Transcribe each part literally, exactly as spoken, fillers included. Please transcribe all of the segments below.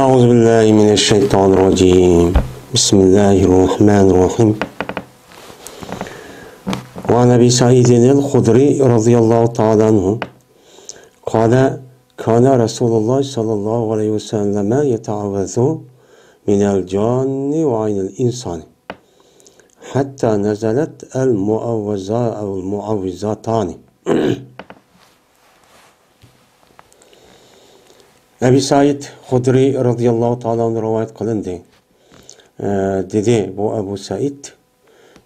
أعوذ بالله من الشيطان الرجيم. بسم الله الرحمن الرحيم. وعن أبي سعيد الخدري رضي الله تعالى عنه قال: كان رسول الله صلى الله عليه وسلم يتعوذ من الجان وعين الإنسان حتى نزلت المعوذا-، المعوذتان. ئەبى سەئىد خۇدرى رەزىياللاھۇ تائالا ئەنھۇ رىۋايەت قىلىندى. ئە، دېدى، بۇ ئەبۇ سەئىد،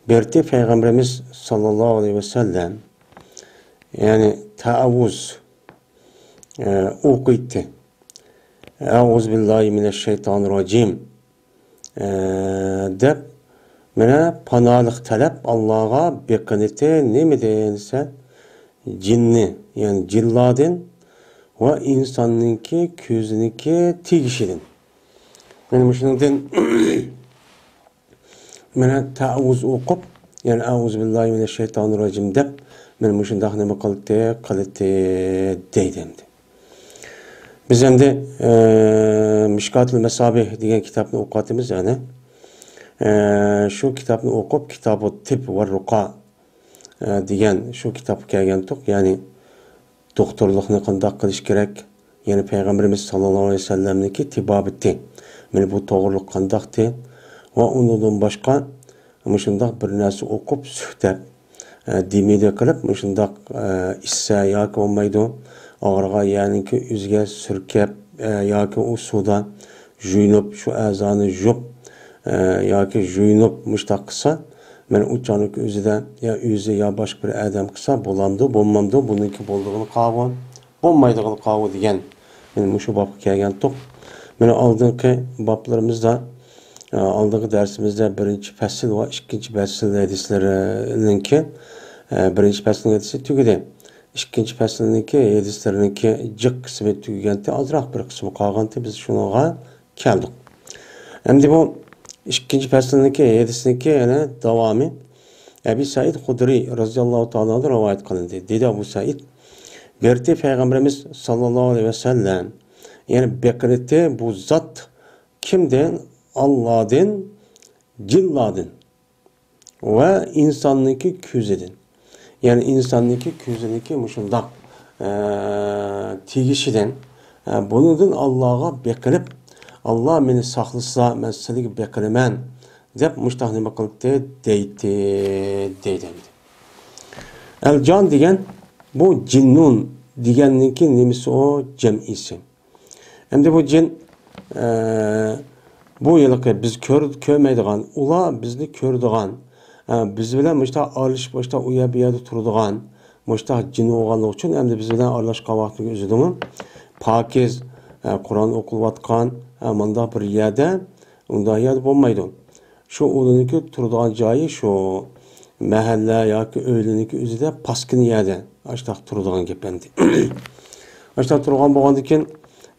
بىر قېتى پەيغەمبىرىمىز ساللاللاھۇ ئەلەيھى ۋەسەللەم، يەنى تەئەۋۋۇز، ئە، ئوقۇيتتى. «ئەئۇزۇ بىللاھى مىنەششەيتانىررەجىم» ئە، دەپ، مانا پاناھلىق تەلەپ ئاللاغا بېقىنىتى نېمىدىن دېسە، جىننى، يەنى جىنلاردىن ۋە ئىنساننىڭكى كۆزىنىڭكى تېگىشىدىن. مانا مۇشۇنىڭدىن مانا تەئەۋۋۇز ئوقۇپ، يەنى «ئەئۇزۇ بىللاھى مىنەششەيتانىررەجىم» دەپ، مانا مۇشۇنداق نېمە قىلدى، قىلدى دەيدۇ ئەمدى. بىز ئەمدى، ئە، مىشكاتۇل مەسابىھ دېگەن كىتابنى ئوقۇۋاتىمىز، يەنى. ئە، شۇ كىتابنى ئوقۇپ، كىتابۇ تىب ۋە رۇقا، ئە، دېگەن شۇ كىتابقا كەلگەنتۇق. يەنى دوختۇرلۇقنى قانداق قىلىش كېرەك؟ يەنى پەيغەمبىرىمىز ساللاللاھۇ ئەلەيھى ۋەسەللەمنىڭكى تېبابىتى. مانا بۇ توغرىلىق قانداقتى؟ ۋە ئۇنىڭدىن باشقا مۇشۇنداق بىر نەرسە ئوقۇپ، سۈھ دەپ، ئە، دېمىدە قىلىپ، مۇشۇنداق، ئە، ئىچسە ياكى بولمايدۇ، ئاغرىغان يەرنىڭكى ئۆزىگە سۈركەپ، ئە، ياكى ئۇ سۇدا يۇيۇنۇپ، شۇ ئەزانى يۇيۇپ، ئە، ياكى يۇيۇنۇپ مۇشۇنداق قىلسا، مانا ئۇ چاغنىڭكى ئۆزىدە يا ئۆزى يا باشقا بىر ئادەم قىلسا بولامدۇ، بولمامدۇ، بۇنىڭكى بولىدىغىنى قاۋۇ، بولمايدىغىنى قاۋۇ دېگەن. مانا مۇشۇ بابقا كەلگەنتۇق. مانا ئالدىنقى بابلىرىمىزدا، ئە، ئالدىنقى دەرسىمىزدە بىرىنچى پەسىل ۋە ئىككىنچى پەسىل ھەدىسلىرىنىڭكى، ئە، بىرىنچى پەسىلنىڭ ھەدىسى تۈگىدى. ئىككىنچى پەسىلنىڭكى ھەدىسلىرىنىڭكى جىق قىسمى تۈگىگەنتى، ئازراق بىر قىسمى قالغانتى، بىز شۇنىڭغا كەلدۇق. ئەمدى بۇ ئىككىنچى پەسىلنىڭكى ھەدىسىنىڭكى يەنە داۋامى ئەبى سەئىد خۇدرى رەزىياللاھۇ تائالا ئەنھۇدىن رىۋايەت قىلىندى. دېدى ئەبۇ سەئىد، بىر قېتى پەيغەمبىرىمىز ساللاللاھۇ ئەلەيھى ۋەسەللەم، يەنى بېقىنىتى بۇ زات كىمدىن؟ ئاللادىن، جىنلاردىن ۋە ئىنساننىڭكى كۆزىدىن. يەنى ئىنساننىڭكى كۆزىنىڭكى مۇشۇنداق، ئە، تېگىشىدىن، ئە، بۇنىڭدىن ئاللاغا بېقىنىپ، «ئاللا مېنى ساقلىسا، مەن سىلىگە بېقىنىمەن» دەپ مۇشۇنداق نېمە قىلدى دەيتتى، دەيدۇ ئەمدى. ئەلجان دېگەن بۇ جىننۇن دېگەننىڭكى نېمىسى ئۇ؟ جەمئىسى. ئەمدى بۇ جىن، ئە، بۇ ھېلىقى بىز كۆر-، كۆرمەيدىغان، ئۇلار بىزنى كۆرىدىغان، ئە، بىز بىلەن مۇشۇنداق ئارىلىشىپ، مۇشۇنداق ئۇ يەر بۇ يەردە تۇرىدىغان، مۇشۇنداق جىن بولغانلىقى ئۈچۈن ئەمدى بىز بىلەن ئارىلاشقان ۋاقتىنىڭ ئۆزىدىمۇ پاكىز، ئە، قۇرئان ئوقۇلۇۋاتقان، ئە، مۇنداق بىر يەردە، ئۇنداق يەردە بولمايدۇ. شۇ ئۇلىنىڭكى تۇرىدىغان جايى شۇ مەھەللە ياكى ئۆيلىرىنىڭكى ئۆزىدە پاسكىنا يەردە ئاشتاق تۇرىدىغان گەپ ئەمدى. ئاشتاق تۇرغان بولغاندىكىن،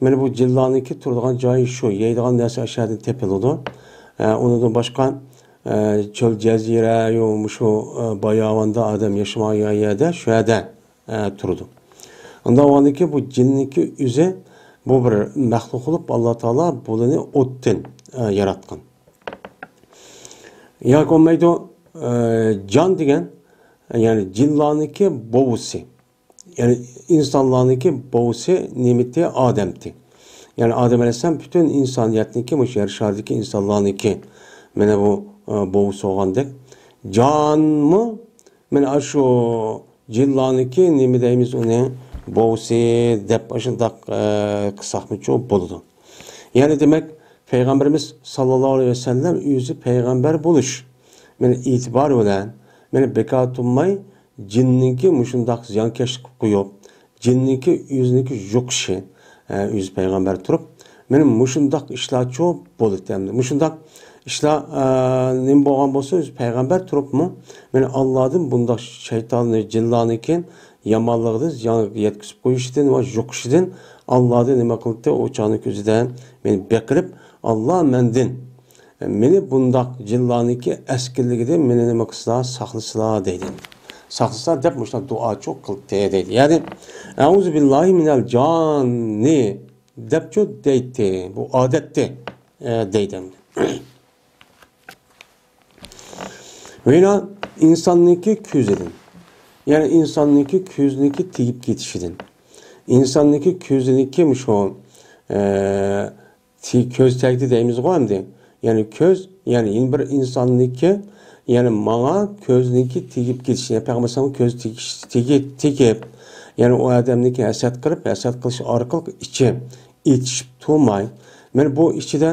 مانا بۇ جىنلارنىڭكى تۇرىدىغان جايى شۇ، يەيدىغان نەرسە ئاشۇ يەردىن تېپىلىدۇ. ئە، ئۇنىڭدىن باشقا، ئە، چۆل جەزىرە، يو، مۇشۇ، ئە، باياۋاندا ئادەم ياشىمايدىغان يەردە، شۇ يەردە، ئە، تۇرىدۇ. ئۇنداق بولغاندىكىن بۇ جىننىڭكى ئۆزى بۇ بىر مەخلۇق بولۇپ، ئاللا تائالا بۇلىنى ئوتتىن، ئە، ياراتقان. ياكى بولمايدۇ، ئە، جان دېگەن، يەنى جىنلارنىڭكى بوۋىسى. يەنى ئىنسانلارنىڭكى بوۋىسى نېمىتى؟ ئادەمتى. يەنى ئادەم ئەلەيھىسسالام پۈتۈن ئىنسانىيەتنىڭكى، مۇشۇ يەر شارىدىكى ئىنسانلارنىڭكى، مانا بۇ، ئە، بوۋىسى بولغاندەك. جانمۇ، مانا شۇ جىنلارنىڭكى، نېمە دەيمىز ئۇنى، بوۋىسى دەپ ئاشۇنداق، ئە، قىلساقمۇچۇ بولىدۇ. يەنى دېمەك، پەيغەمبىرىمىز ساللاللاھۇ ئەلەيھى ۋەسەللەم ئۆزى پەيغەمبەر بولۇش، مانا ئېتىبارى بىلەن، مانا بىكار تۇرماي جىننىڭكى مۇشۇنداق زىيانكەشلىك قىلىپ قويۇپ، جىننىڭكى ئۆزىنىڭكى يۇقۇشى، ئە، ئۆزى پەيغەمبەر تۇرۇپ، مانا مۇشۇنداق ئىشلارچۇ بولىدۇ ئەمدى. مۇشۇنداق ئىشلار، ئە، نېمە بولغان بولسا، ئۆزى پەيغەمبەر تۇرۇپمۇ، مانا ئاللادىن بۇنداق شەيتاننى، جىنلارنىڭكى يامانلىقىدىن، زىيان يەتكۈزۈپ قويۇشىدىن ۋە يۇقۇشىدىن ئاللادىن نېمە قىلدى؟ ئۇ چاغنىڭ كۆزىدە مېنى بېقىلىپ، ئاللا مەندىن، مېنى بۇنداق جىنلارنىڭكى ئەسكىلىكىدىن مېنى نېمە قىلسىلا، ساقلىسىلا دەيدۇ. ساقلىسىلا دەپ مۇشۇنداق دۇئاچۇ قىلدى دەيدۇ. يەنى، «ئەئۇزۇ بىللاھى مىنەل جانى» دەپچۇ دەيتتى. بۇ ئادەتتى، ئە، دەيدۇ ئەمدى. ۋىنا ئىنساننىڭكى كۆزىدىن، يەنى ئىنساننىڭكى كۆزىنىڭكى تېگىپ كېتىشىدىن، ئىنساننىڭكى كۆزىنىڭكى مۇشۇ، ئە، تى-، كۆز تەگدى دەيمىزغۇ ئەمدى. يەنى كۆز، يەنى يەنە بىر ئىنساننىڭكى، يەنى ماڭا كۆزنىڭكى تېگىپ كېتىشى، يەنى پەيغەمبەر ئەلەيھىسسالامغا كۆز تېگىش، تېگىپ، تېگىپ، يەنى ئۇ ئادەمنىڭكى ھەسەت قىلىپ، ھەسەت قىلىش ئارقىلىق ئىچى ئېچىشىپ تۇرماي. مانا بۇ ئىچىدە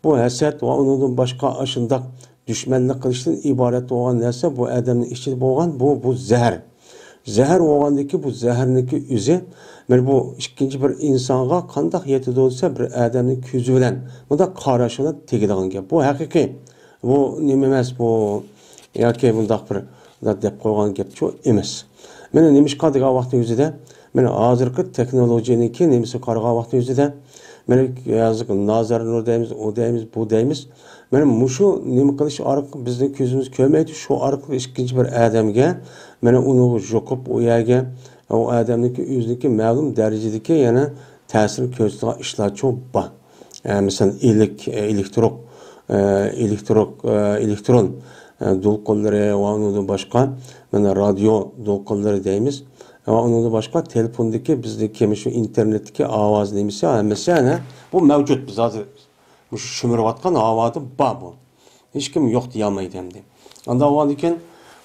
بۇ ھەسەت ۋە ئۇنىڭدىن باشقا ئاشۇنداق دۈشمەنلىك قىلىشتىن ئىبارەت بولغان نەرسە بۇ ئادەمنىڭ ئىچىدە بولغان، بۇ، بۇ زەھەر. زەھەر بولغاندىكى بۇ زەھەرنىڭكى ئۆزى، مانا بۇ ئىككىنچى بىر ئىنسانغا قانداق يېتىدۇ دېسە، بىر ئادەمنىڭ كۆزى بىلەن، مۇنداق قاراشى بىلەن تېگىدىغان گەپ. بۇ ھەقىقىي. بۇ نېمە ئەمەس، بۇ ياكى بۇنداق بىر دەپ قويغان گەپچۇ ئەمەس. مانا نېمىشقا دېگەن ۋاقىتنىڭ ئۆزىدە، مانا ھازىرقى تېخنولوگىيەنىڭكى نېمىسىگە قارىغان ۋاقىتنىڭ ئۆزىدە، مانا ھازىرقى نازار نۇر دەيمىز، ئۇ دەيمىز، بۇ دەيمىز. مانا مۇشۇ نېمە قىلىش ئارقىلىق بىزنىڭ كۆزىمىز كۆرمەيدۇ، شۇ ئارقىلىق ئىككىنچى بىر ئادەمگە، مانا ئۇنىڭغا يۇقۇپ، ئۇ يەرگە ئۇ ئادەمنىڭكى ئۆزىنىڭكى مەلۇم دەرىجىدىكى يەنە تەسىرنى كۆرسىتىدىغان ئىشلارچۇ بار. ئە، مەسىلەن، ئېلېك-، ئېلېكتروك، ئە، ئېلېكتروك، ئە، ئېلېكترون، ئە، دولقۇنلىرى ۋە ئۇنىڭدىن باشقا، مانا، رادىيو دولقۇنلىرى دەيمىز. ۋە ئۇنىڭدىن باشقا، تېلېفوندىكى بىزنىڭكى مۇشۇ ئىنتېرنېتتىكى ئاۋاز نېمىسى، ھەممىسى، ئەنە، بۇ مەۋجۇت. بىز ھازىر مۇشۇ شۈمۈرۈۋاتقان ھاۋادا بار بۇ. ھېچكىم يوق دېيەلمەيدۇ ئەمدى. ئانداق بولغاندىكىن،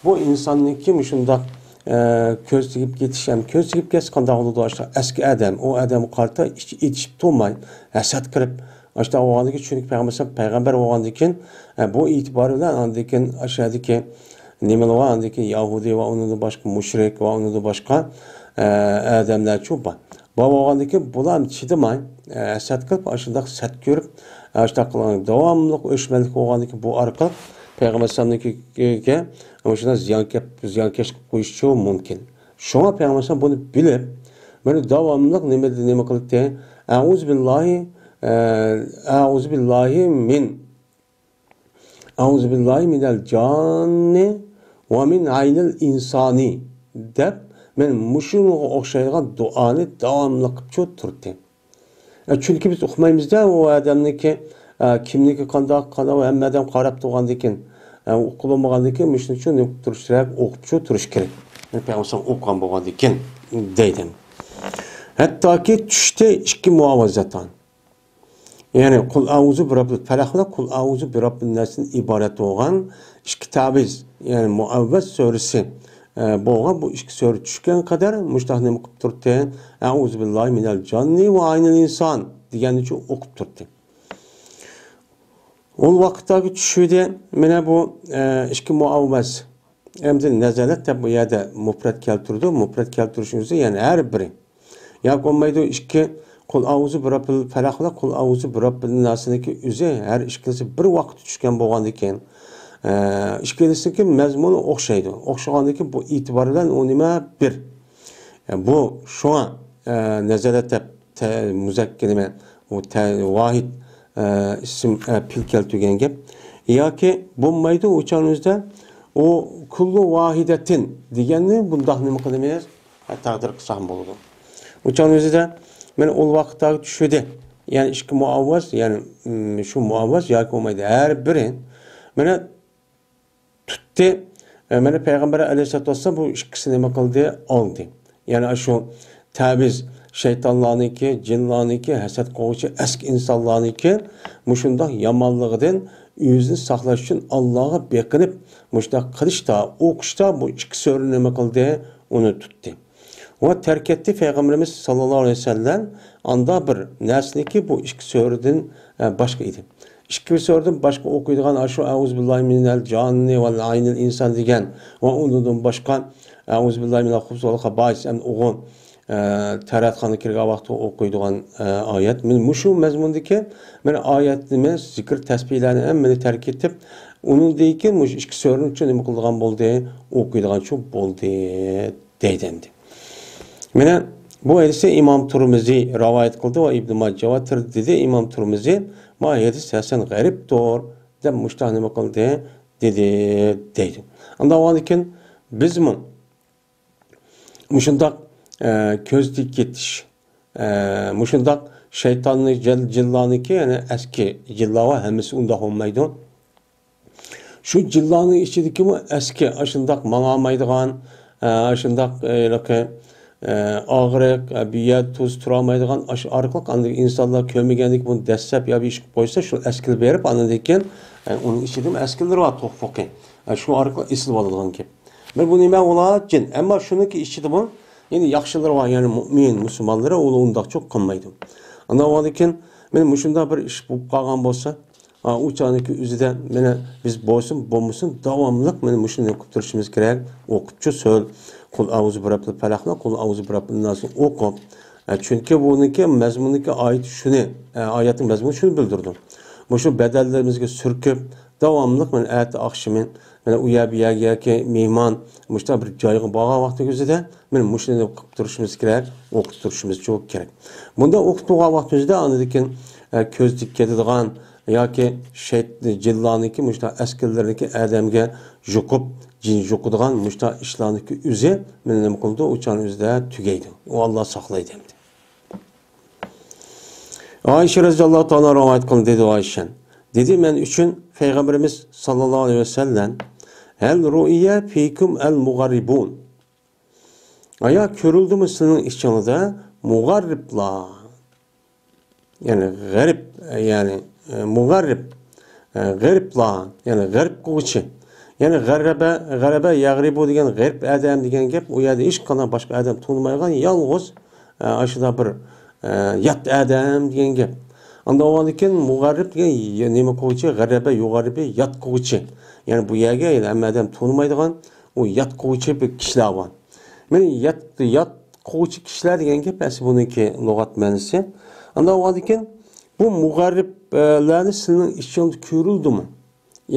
بۇ ئىنساننىڭكى مۇشۇنداق، ئە، كۆز تېگىپ كېتىش ھەم كۆز تېگىپ كەتسە قانداق بولىدۇ؟ ئاشۇنداق ئەسكى ئادەم، ئۇ ئادەمگە قارىتا ئىچ-، ئېچىشىپ تۇرماي، ھەسەت قىلىپ، ئاشۇنداق بولغاندىكىن، چۈنكى پەيغەمبەر، پەيغەمبەر بولغاندىكىن، ئە، بۇ ئېتىبارى بىلەن ئاندىن كېيىن ئاشۇ يەردىكى نېمىلەر بار، ئاندىن كېيىن يەھۇدىي ۋە ئۇنىڭدىن باشقا مۇشرىك ۋە ئۇنىڭدىن باشقا، ئە، ئادەملەرچۇ بار. بار بولغاندىكىن بۇلار چىدىماي، ئە، ھەسەت قىلىپ، ئاشۇنداق سەت كۆرۈپ، ئاشۇنداق قىلغان داۋاملىق ئۆچمەنلىك بولغاندىكىن بۇ ئارقىلىق پەيغەمبەر ئەلەيھىسسالامنىڭكىگە مۇشۇنداق زىيانكەپ-، زىيانكەشلىك قىلىپ قويۇشىچۇ مۇمكىن. شۇڭا پەيغەمبەر ئەلەيھىسسالام بۇنى بىلىپ، مانا داۋاملىق نېمە، نېمە قىلدى؟ ئەئۇزۇ بىللاھى، ئە، ئەئۇزۇ بىللاھى مىن ئەئۇزۇ بىللاھى مىنەل جاننى ۋە مىن ئەينىل ئىنسانى دەپ، مەن مۇشۇنىڭغا ئوخشايدىغان دۇئانى داۋاملىق قىلىپچۇ تۇردى. ئە، چۈنكى بىز ئۇقمايمىز-دە، ئۇ ئادەمنىڭكى، ئە، كىمنىڭكى قانداق، قانداق، ھەممە ئادەم قاراپ تۇرغاندىكىن، ئە، ئۇقۇلمىغاندىكىن، مۇشۇنىڭ ئۈچۈن نېمە قىلىپ تۇرۇش كېرەك، ئوقۇپچۇ تۇرۇش كېرەك. پەيغەمبەر ئوقۇغان بولغاندىكىن دەيدۇ. ھەتتاكى چۈشتە ئىككى مۇئەۋۋىزاتان. يەنى قۇل ئەئۇزۇ بىرەببىل پەلەق بىلەن قۇل ئەئۇزۇ بىرەببىن ناسىدىن ئىبارەت بولغان ئىككى تەۋىز، يەنى مۇئەۋۋىز سۈرىسى، ئە، بولغان بۇ ئىككى سۈرە چۈشكەن قەدەر مۇشۇنداق نېمە قىلىپ تۇردى؟ ئەئۇزۇ بىللاھى مىنەل جاننى ۋە ئەينىل ئىنسان دېگەننىچۇ ئوقۇپ تۇردى. ئۇ ۋاقىتتاكى چۈشىدە مانا بۇ، ئە، ئىككى مۇئەۋۋىز. ئەمدى نەزەلەت دەپ بۇ يەردە مۇپرەت كەلتۈرىدۇ. مۇپرەت كەلتۈرۈشنىڭ ئۆزى يەنى ھەر بىرى. ياكى بولمايدۇ، ئىككى قۇل ئەئۇزۇ بىرەببىل پەلەق بىلەن قۇل ئەئۇزۇ بىرەببىن ناسنىڭكى ئۆزى ھەر ئىككىلىسى بىر ۋاقىتتا چۈشكەن بولغاندىكىن، ئە، ئىككىلىسىنىڭكى مەزمۇنى ئوخشايدۇ. ئوخشىغاندىكىن بۇ ئېتىبار بىلەن ئۇ نېمە؟ بىر. ئە، بۇ شۇڭا، ئە، نەزەلەت دەپ تە-، مۇزەككەر نېمە، ئۇ تە-، ۋاھىد، ئە، ئىسىم، ئە، پېئىل كەلتۈرگەن گەپ. ياكى بولمايدۇ، ئۇ چاغنىڭ ئۆزىدە ئۇ كۇللۇ ۋاھىدەتىن دېگەننى بۇنداق نېمە قىلىمىز؟ ھە، تەقدىر قىلساقمۇ بولىدۇ. ئۇ چاغنىڭ ئۆزىدە مانا ئۇ ۋاقىتتا چۈشىدى. يەنى ئىككى مۇئەۋۋىز، يەنى، ئىم، شۇ مۇئەۋۋىز ياكى بولمايدۇ. ھەر بىرى مانا تۇتتى. ئە، مانا پەيغەمبەر ئەلەيھىسسالاتۇ ۋەسسالام بۇ ئىككىسىنى نېمە قىلدى؟ ئالدى. يەنى ئاشۇ تەبىز شەيتانلارنىڭكى، جىنلارنىڭكى، ھەسەت قىلغۇچى ئەسكى ئىنسانلارنىڭكى مۇشۇنداق يامانلىقىدىن ئۆزىنى ساقلاش ئۈچۈن ئاللاغا بېقىنىپ، مۇشۇنداق قىلىشتا، ئوقۇشتا بۇ ئىككى سۈرىنى نېمە قىلدى؟ ئۇنى تۇتتى. ۋە تەرك ئەتتى پەيغەمبىرىمىز ساللاللاھۇ ئەلەيھى ۋەسەللەم ئاندا بىر نەرسىنىكى بۇ ئىككى سۈرىدىن، ئە، باشقا ئىدى. ئىككى سۈرىدىن باشقا ئوقۇيدىغان ئاشۇ ئەئۇزۇ بىللاھى مىنەل جاننى ۋە ئەينىل ئىنسان دېگەن ۋە ئۇنىڭدىن باشقا ئەئۇزۇ بىللاھى مىنەل خۇبۇسى ۋەل خابائىس ئەمدى ئوغۇ، ئە، تەرەتخانىغا كىرگەن ۋاقىتتا ئوقۇيدىغان، ئە، ئايەت. مانا مۇشۇ مەزمۇندىكى مانا ئايەتنى، زىكىر تەسبىھلەرنى ھەممىنى تەرك ئېتىپ، ئۇنىڭدىن كېيىن مۇشۇ ئىككى سۈرىنى نېمە قىلىدىغان بولدى؟ ئوقۇيدىغانچۇ بولدى. دەيدۇ ئەمدى. مانا بۇ ھەدىسنى ئىمام تۇرمىزى رىۋايەت قىلدى ۋە ئىبن ماجە ۋە تىرمىزى دېدى. ئىمام تۇرمىزى، ما ھەدىس ھەسەن غەرىبتۇر دەپ مۇشۇنداق نېمە قىلدى؟ دېدى، دەيدۇ. ئانداق بولغاندىكىن بىزمۇ مۇشۇنداق، ئە، كۆز تېگىپ كېتىش، ئە، مۇشۇنداق شەيتاننى، جىل-، جىنلارنىڭكى، يەنى ئەسكى جىنلار بار، ھەممىسى ئۇنداق بولمايدۇ. شۇ جىنلارنىڭ ئىچىدىكىمۇ ئەسكى، ئاشۇنداق ماڭالمايدىغان، ئە، ئاشۇنداق، ئە، ھېلىقى، ئە، ئاغرىق، ئە، بىر يەردە تۇز تۇرالمايدىغان، ئاشۇ ئارقىلىق ئاندىن ئىنسانلار كۆرمىگەندىكىن بۇنى دەسسەپ يا بىر ئىش قىلىپ قويسا، شۇ ئەسكىلىپ بېرىپ، ئاندىن كېيىن، ئە، ئۇنىڭ ئىچىدىمۇ ئەسكىلىرى بار، توپۇقى. ئە، شۇ ئارقىلىق ئېسىلىۋالىدىغان گەپ. بىر بۇ نېمە ئۇلار؟ جىن. ئەمما شۇنىڭكى ئىچىدىمۇ يەنە ياخشىلىرى بار، يەنى مۇئمىن، مۇسۇلمانلىرى ئۇلار ئۇنداقچۇ قىلمايدۇ. ئاندىن كېيىن مانا مۇشۇنداق بىر ئىش بولۇپ قالغان بولسا، ئا، ئۇ چاغنىڭكى ئۆزىدە مانا بىز بولسۇن، بولمىسۇن، داۋاملىق مانا مۇشۇنى قىلىپ تۇرۇشىمىز كېرەك. ئوقۇپچۇ سۆل، قۇل ئەئۇزۇ بىرەببىل پەلەقنى، قۇل ئەئۇزۇ بىرەببىن ناسنى ئوقۇپ. ئە، چۈنكى بۇنىڭكى مەزمۇنىدىكى ئايەت شۇنى، ئە، ئايەتنىڭ مەزمۇنى شۇنى بىلدۈرىدۇ. مۇشۇ بەدەنلىرىمىزگە سۈركۈپ، داۋاملىق مانا ئەتە ئاخشىمى مانا ئۇ يەر بۇ يەرگە ياكى مېھمان مۇشۇنداق بىر جايغا بارغان ۋاقتىنىڭ ئۆزىدە مانا مۇشۇنى قىلىپ تۇرۇشىمىز كېرەك، ئوقۇپ تۇرۇشىمىز كېرەك. بۇنداق ئوقۇپ تۇرغان ۋاقتىمىزدا ئاندىن كېيىن، ئە، كۆزدىن كېتىدىغان ياكى شەيت-، جىنلارنىڭكى مۇشۇنداق ئەسكىلىرىنىڭكى ئادەمگە يۇقۇپ، جىن يۇقىدىغان مۇشۇنداق ئىشلارنىڭكى ئۆزى مانا نېمە قىلىدۇ؟ ئۇ چاغنىڭ ئۆزىدە تۈگەيدۇ. ئۇ ئاللا ساقلايدۇ ئەمدى. ئائىشە رەزىياللاھۇ تائالا رىۋايەت قىلدى، دېدى ئائىشە. دېدى، مەن ئۈچۈن پەيغەمبىرىمىز ساللاللاھۇ ئەلەيھى ۋەسەللەم، ھەل رۇئىيە فىكۇم ئەل مۇغەررىبۇن. ئايا، كۆرۈلدىمۇ سىلىنىڭ ئىچىڭىزدە مۇغەررىبلار؟ يەنى غەرىب، يەنى، ئە، مۇغەررىب، ئە، غەرىبلار، يەنى غەرىب قىلغۇچى. يەنى غەررەبە، غەرەبە يەغرىبۇ دېگەن غەرىب ئادەم دېگەن گەپ، ئۇ يەردە ھېچقانداق باشقا ئادەم تونۇمايدىغان يالغۇز، ئە، ئاشۇنداق بىر، ئە، يات ئادەم دېگەن گەپ. ئاندا بولغاندىن كېيىن مۇغەررىب دېگەن يە-، نېمە قىلغۇچى؟ غەررەبە يۇغەررىبى يات قىلغۇچى. يەنى بۇ يەرگە يەنى ھەممە ئادەم تونۇمايدىغان، ئۇ يات قىلغۇچى بىر كىشىلەر بار. مانا يات، يات قىلغۇچى كىشىلەر دېگەن گەپ ئەسلى بۇنىڭكى لۇغەت مەنىسى. ئاندا بولغاندىن كېيىن بۇ مۇغەررىبلەرنى سىلىنىڭ ئىچىڭىزدە كۆرۈلدىمۇ؟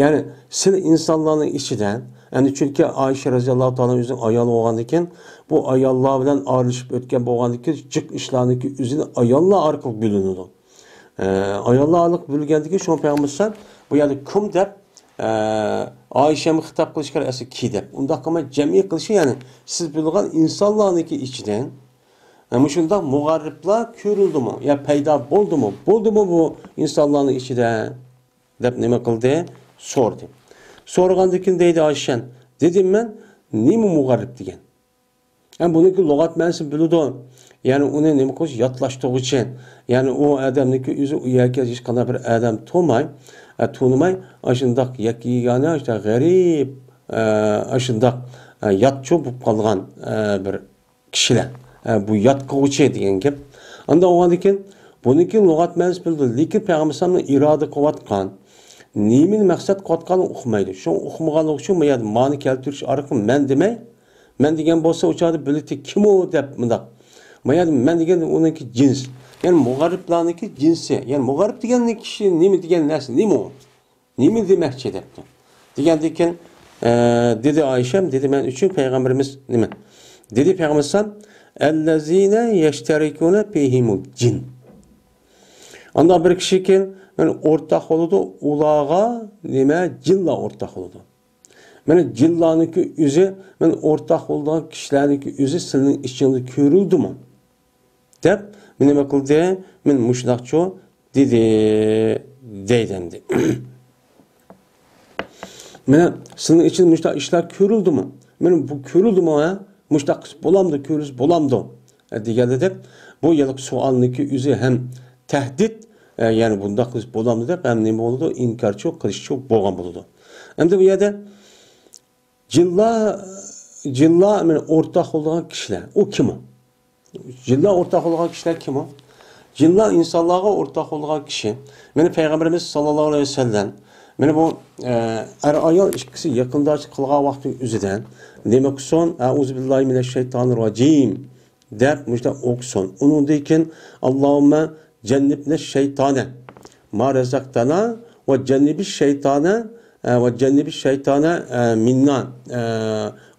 يەنى سىلى ئىنسانلارنىڭ ئىچىدە، يەنى چۈنكى ئائىشە رەزىياللاھۇ تائالا ئۆزىنىڭ ئايالى بولغاندىكىن، بۇ ئاياللار بىلەن ئارىلىشىپ ئۆتكەن بولغاندىكىن، جىق ئىشلارنىڭكى ئۆزىنى ئاياللار ئارقىلىق بىلىنىدۇ. ئە، ئاياللار ئارقىلىق بىلگەندىكىن، شۇڭا پەيغەمبەر ئەلەيھىسسالام بۇ يەردە كۇم دەپ، ئە، ئائىشەمگە خىتاب قىلىش كېرەك، ئەسلى كى دەپ. ئۇنداق قىلماي جەمئىي قىلىشى، يەنى سىز بىلىدىغان ئىنسانلارنىڭكى ئىچىدىن، ئە، مۇشۇنداق مۇغەررىبلار كۆرۈلدىمۇ يا پەيدا بولدىمۇ؟ بولدىمۇ بۇ ئىنسانلارنىڭ ئىچىدە؟ دەپ نېمە قىلدى؟ سورىدى. سورىغاندىن كېيىن دەيدۇ ئائىشەم، دېدىم مەن، نېمە مۇغەررىب دېگەن؟ ھەم بۇنىڭكى لۇغەت مەنىسىنى بىلىدۇ. يەنى ئۇنى نېمە قىلىش؟ ياتلاشتۇرغۇچى. يەنى ئۇ ئادەمنىڭكى ئۆزى ئۇ يەرگە ھېچقانداق بىر ئادەم تونۇماي، ئە، تونۇماي، ئاشۇنداق يەككە يېگانە، ئاشۇنداق غەرىب، ئە، ئاشۇنداق، ئە، ياتچۇ بولۇپ قالغان، ئە، بىر كىشىلەر. ئە، بۇ يات قىلغۇچى دېگەن گەپ. ئاندا بولغاندىن كېيىن بۇنىڭكى لۇغەت مەنىسى بىلىدۇ، لېكىن پەيغەمبەر ئەلەيھىسسالامنىڭ ئىرادە قىلىۋاتقان، نېمىنى مەقسەت قىلىۋاتقانلىقىنى ئۇقمايدۇ. شۇڭا ئۇقمىغانلىقى ئۈچۈن بۇ يەردە مانى كەلتۈرۈش ئارقىلىق مەن دېمەي، مەن دېگەن بولسا ئۇ چاغدا بىلىتى كىم ئۇ دەپ مۇنداق. بۇ يەردە مەن دېگەن ئۇنىڭكى جىنس. يەنى مۇغەررىبلارنىڭكى جىنسى. يەنى مۇغەررىب دېگەن كىشى نېمە دېگەن نەرسە، نېمە ئۇ؟ نېمە دېمەكچى دەپتۇ. دېگەندىن كېيىن، ئە، دېدى ئائىشەم، دېدى، مەن ئۈچۈن پەيغەمبىرىمىز نېمە؟ دېدى پەيغەمبەر ئەلەيھىسسالام، ئەللەزىنە يەشتەرىكۇنە فىھىمۇل جىن. ئاندا بىر كىشىكىن، مانا، ئورتاق بولىدۇ، ئۇلارغا نېمە؟ جىنلار ئورتاق بولىدۇ. مانا جىنلارنىڭكى ئۆزى، مانا ئورتاق بولىدىغان كىشىلەرنىڭكى ئۆزى سىلىنىڭ ئىچىڭدە كۆرۈلدىمۇ؟ دەپ، مانا نېمە قىلدى؟ مانا مۇشۇنداقچۇ دېدى، دەيدۇ ئەمدى. مانا سىلىنىڭ ئىچىدە مۇشۇنداق ئىشلار كۆرۈلدىمۇ؟ مانا بۇ كۆرۈلدىمۇ، ھە؟ مۇشۇنداق قىلسا بولامدۇ، كۆرۈلسە بولامدۇ؟ دېگەندە دەپ، بۇ يەنە سوئالنىڭكى ئۆزى ھەم تەھدىت، ئە، يەنى بۇنداق قىلسا بولامدۇ دەپ، ھەم نېمە بولىدۇ؟ ئىنكارچۇ قىلىشچۇ بولغان بولىدۇ. ئەمدى بۇ يەردە جىنلار، جىنلار مانا ئورتاق بولىدىغان كىشىلەر. ئۇ كىم ئۇ؟ جىنلار ئورتاق بولىدىغان كىشىلەر كىم ئۇ؟ جىنلار ئىنسانلارغا ئورتاق بولىدىغان كىشى. مانا پەيغەمبىرىمىز ساللاللاھۇ ئەلەيھى ۋەسەللەم، مانا بۇ، ئە، ئەر-ئايال ئىككىسى يېقىنداشلىق قىلغان ۋاقتى ئۆزىدە نېمە قىلسۇن؟ ئەئۇزۇ بىللاھى مىنەششەيتانىر راجىم دەپ مۇشۇنداق ئوقۇسۇن. ئۇنىڭدىن كېيىن، ئاللاھۇممە جەننىبنە شەيتانە ما رەزەقتەنا ۋە جەننىبىش شەيتانە، ئە، ۋە جەننىبىش شەيتانە، ئە، مىننا، ئە،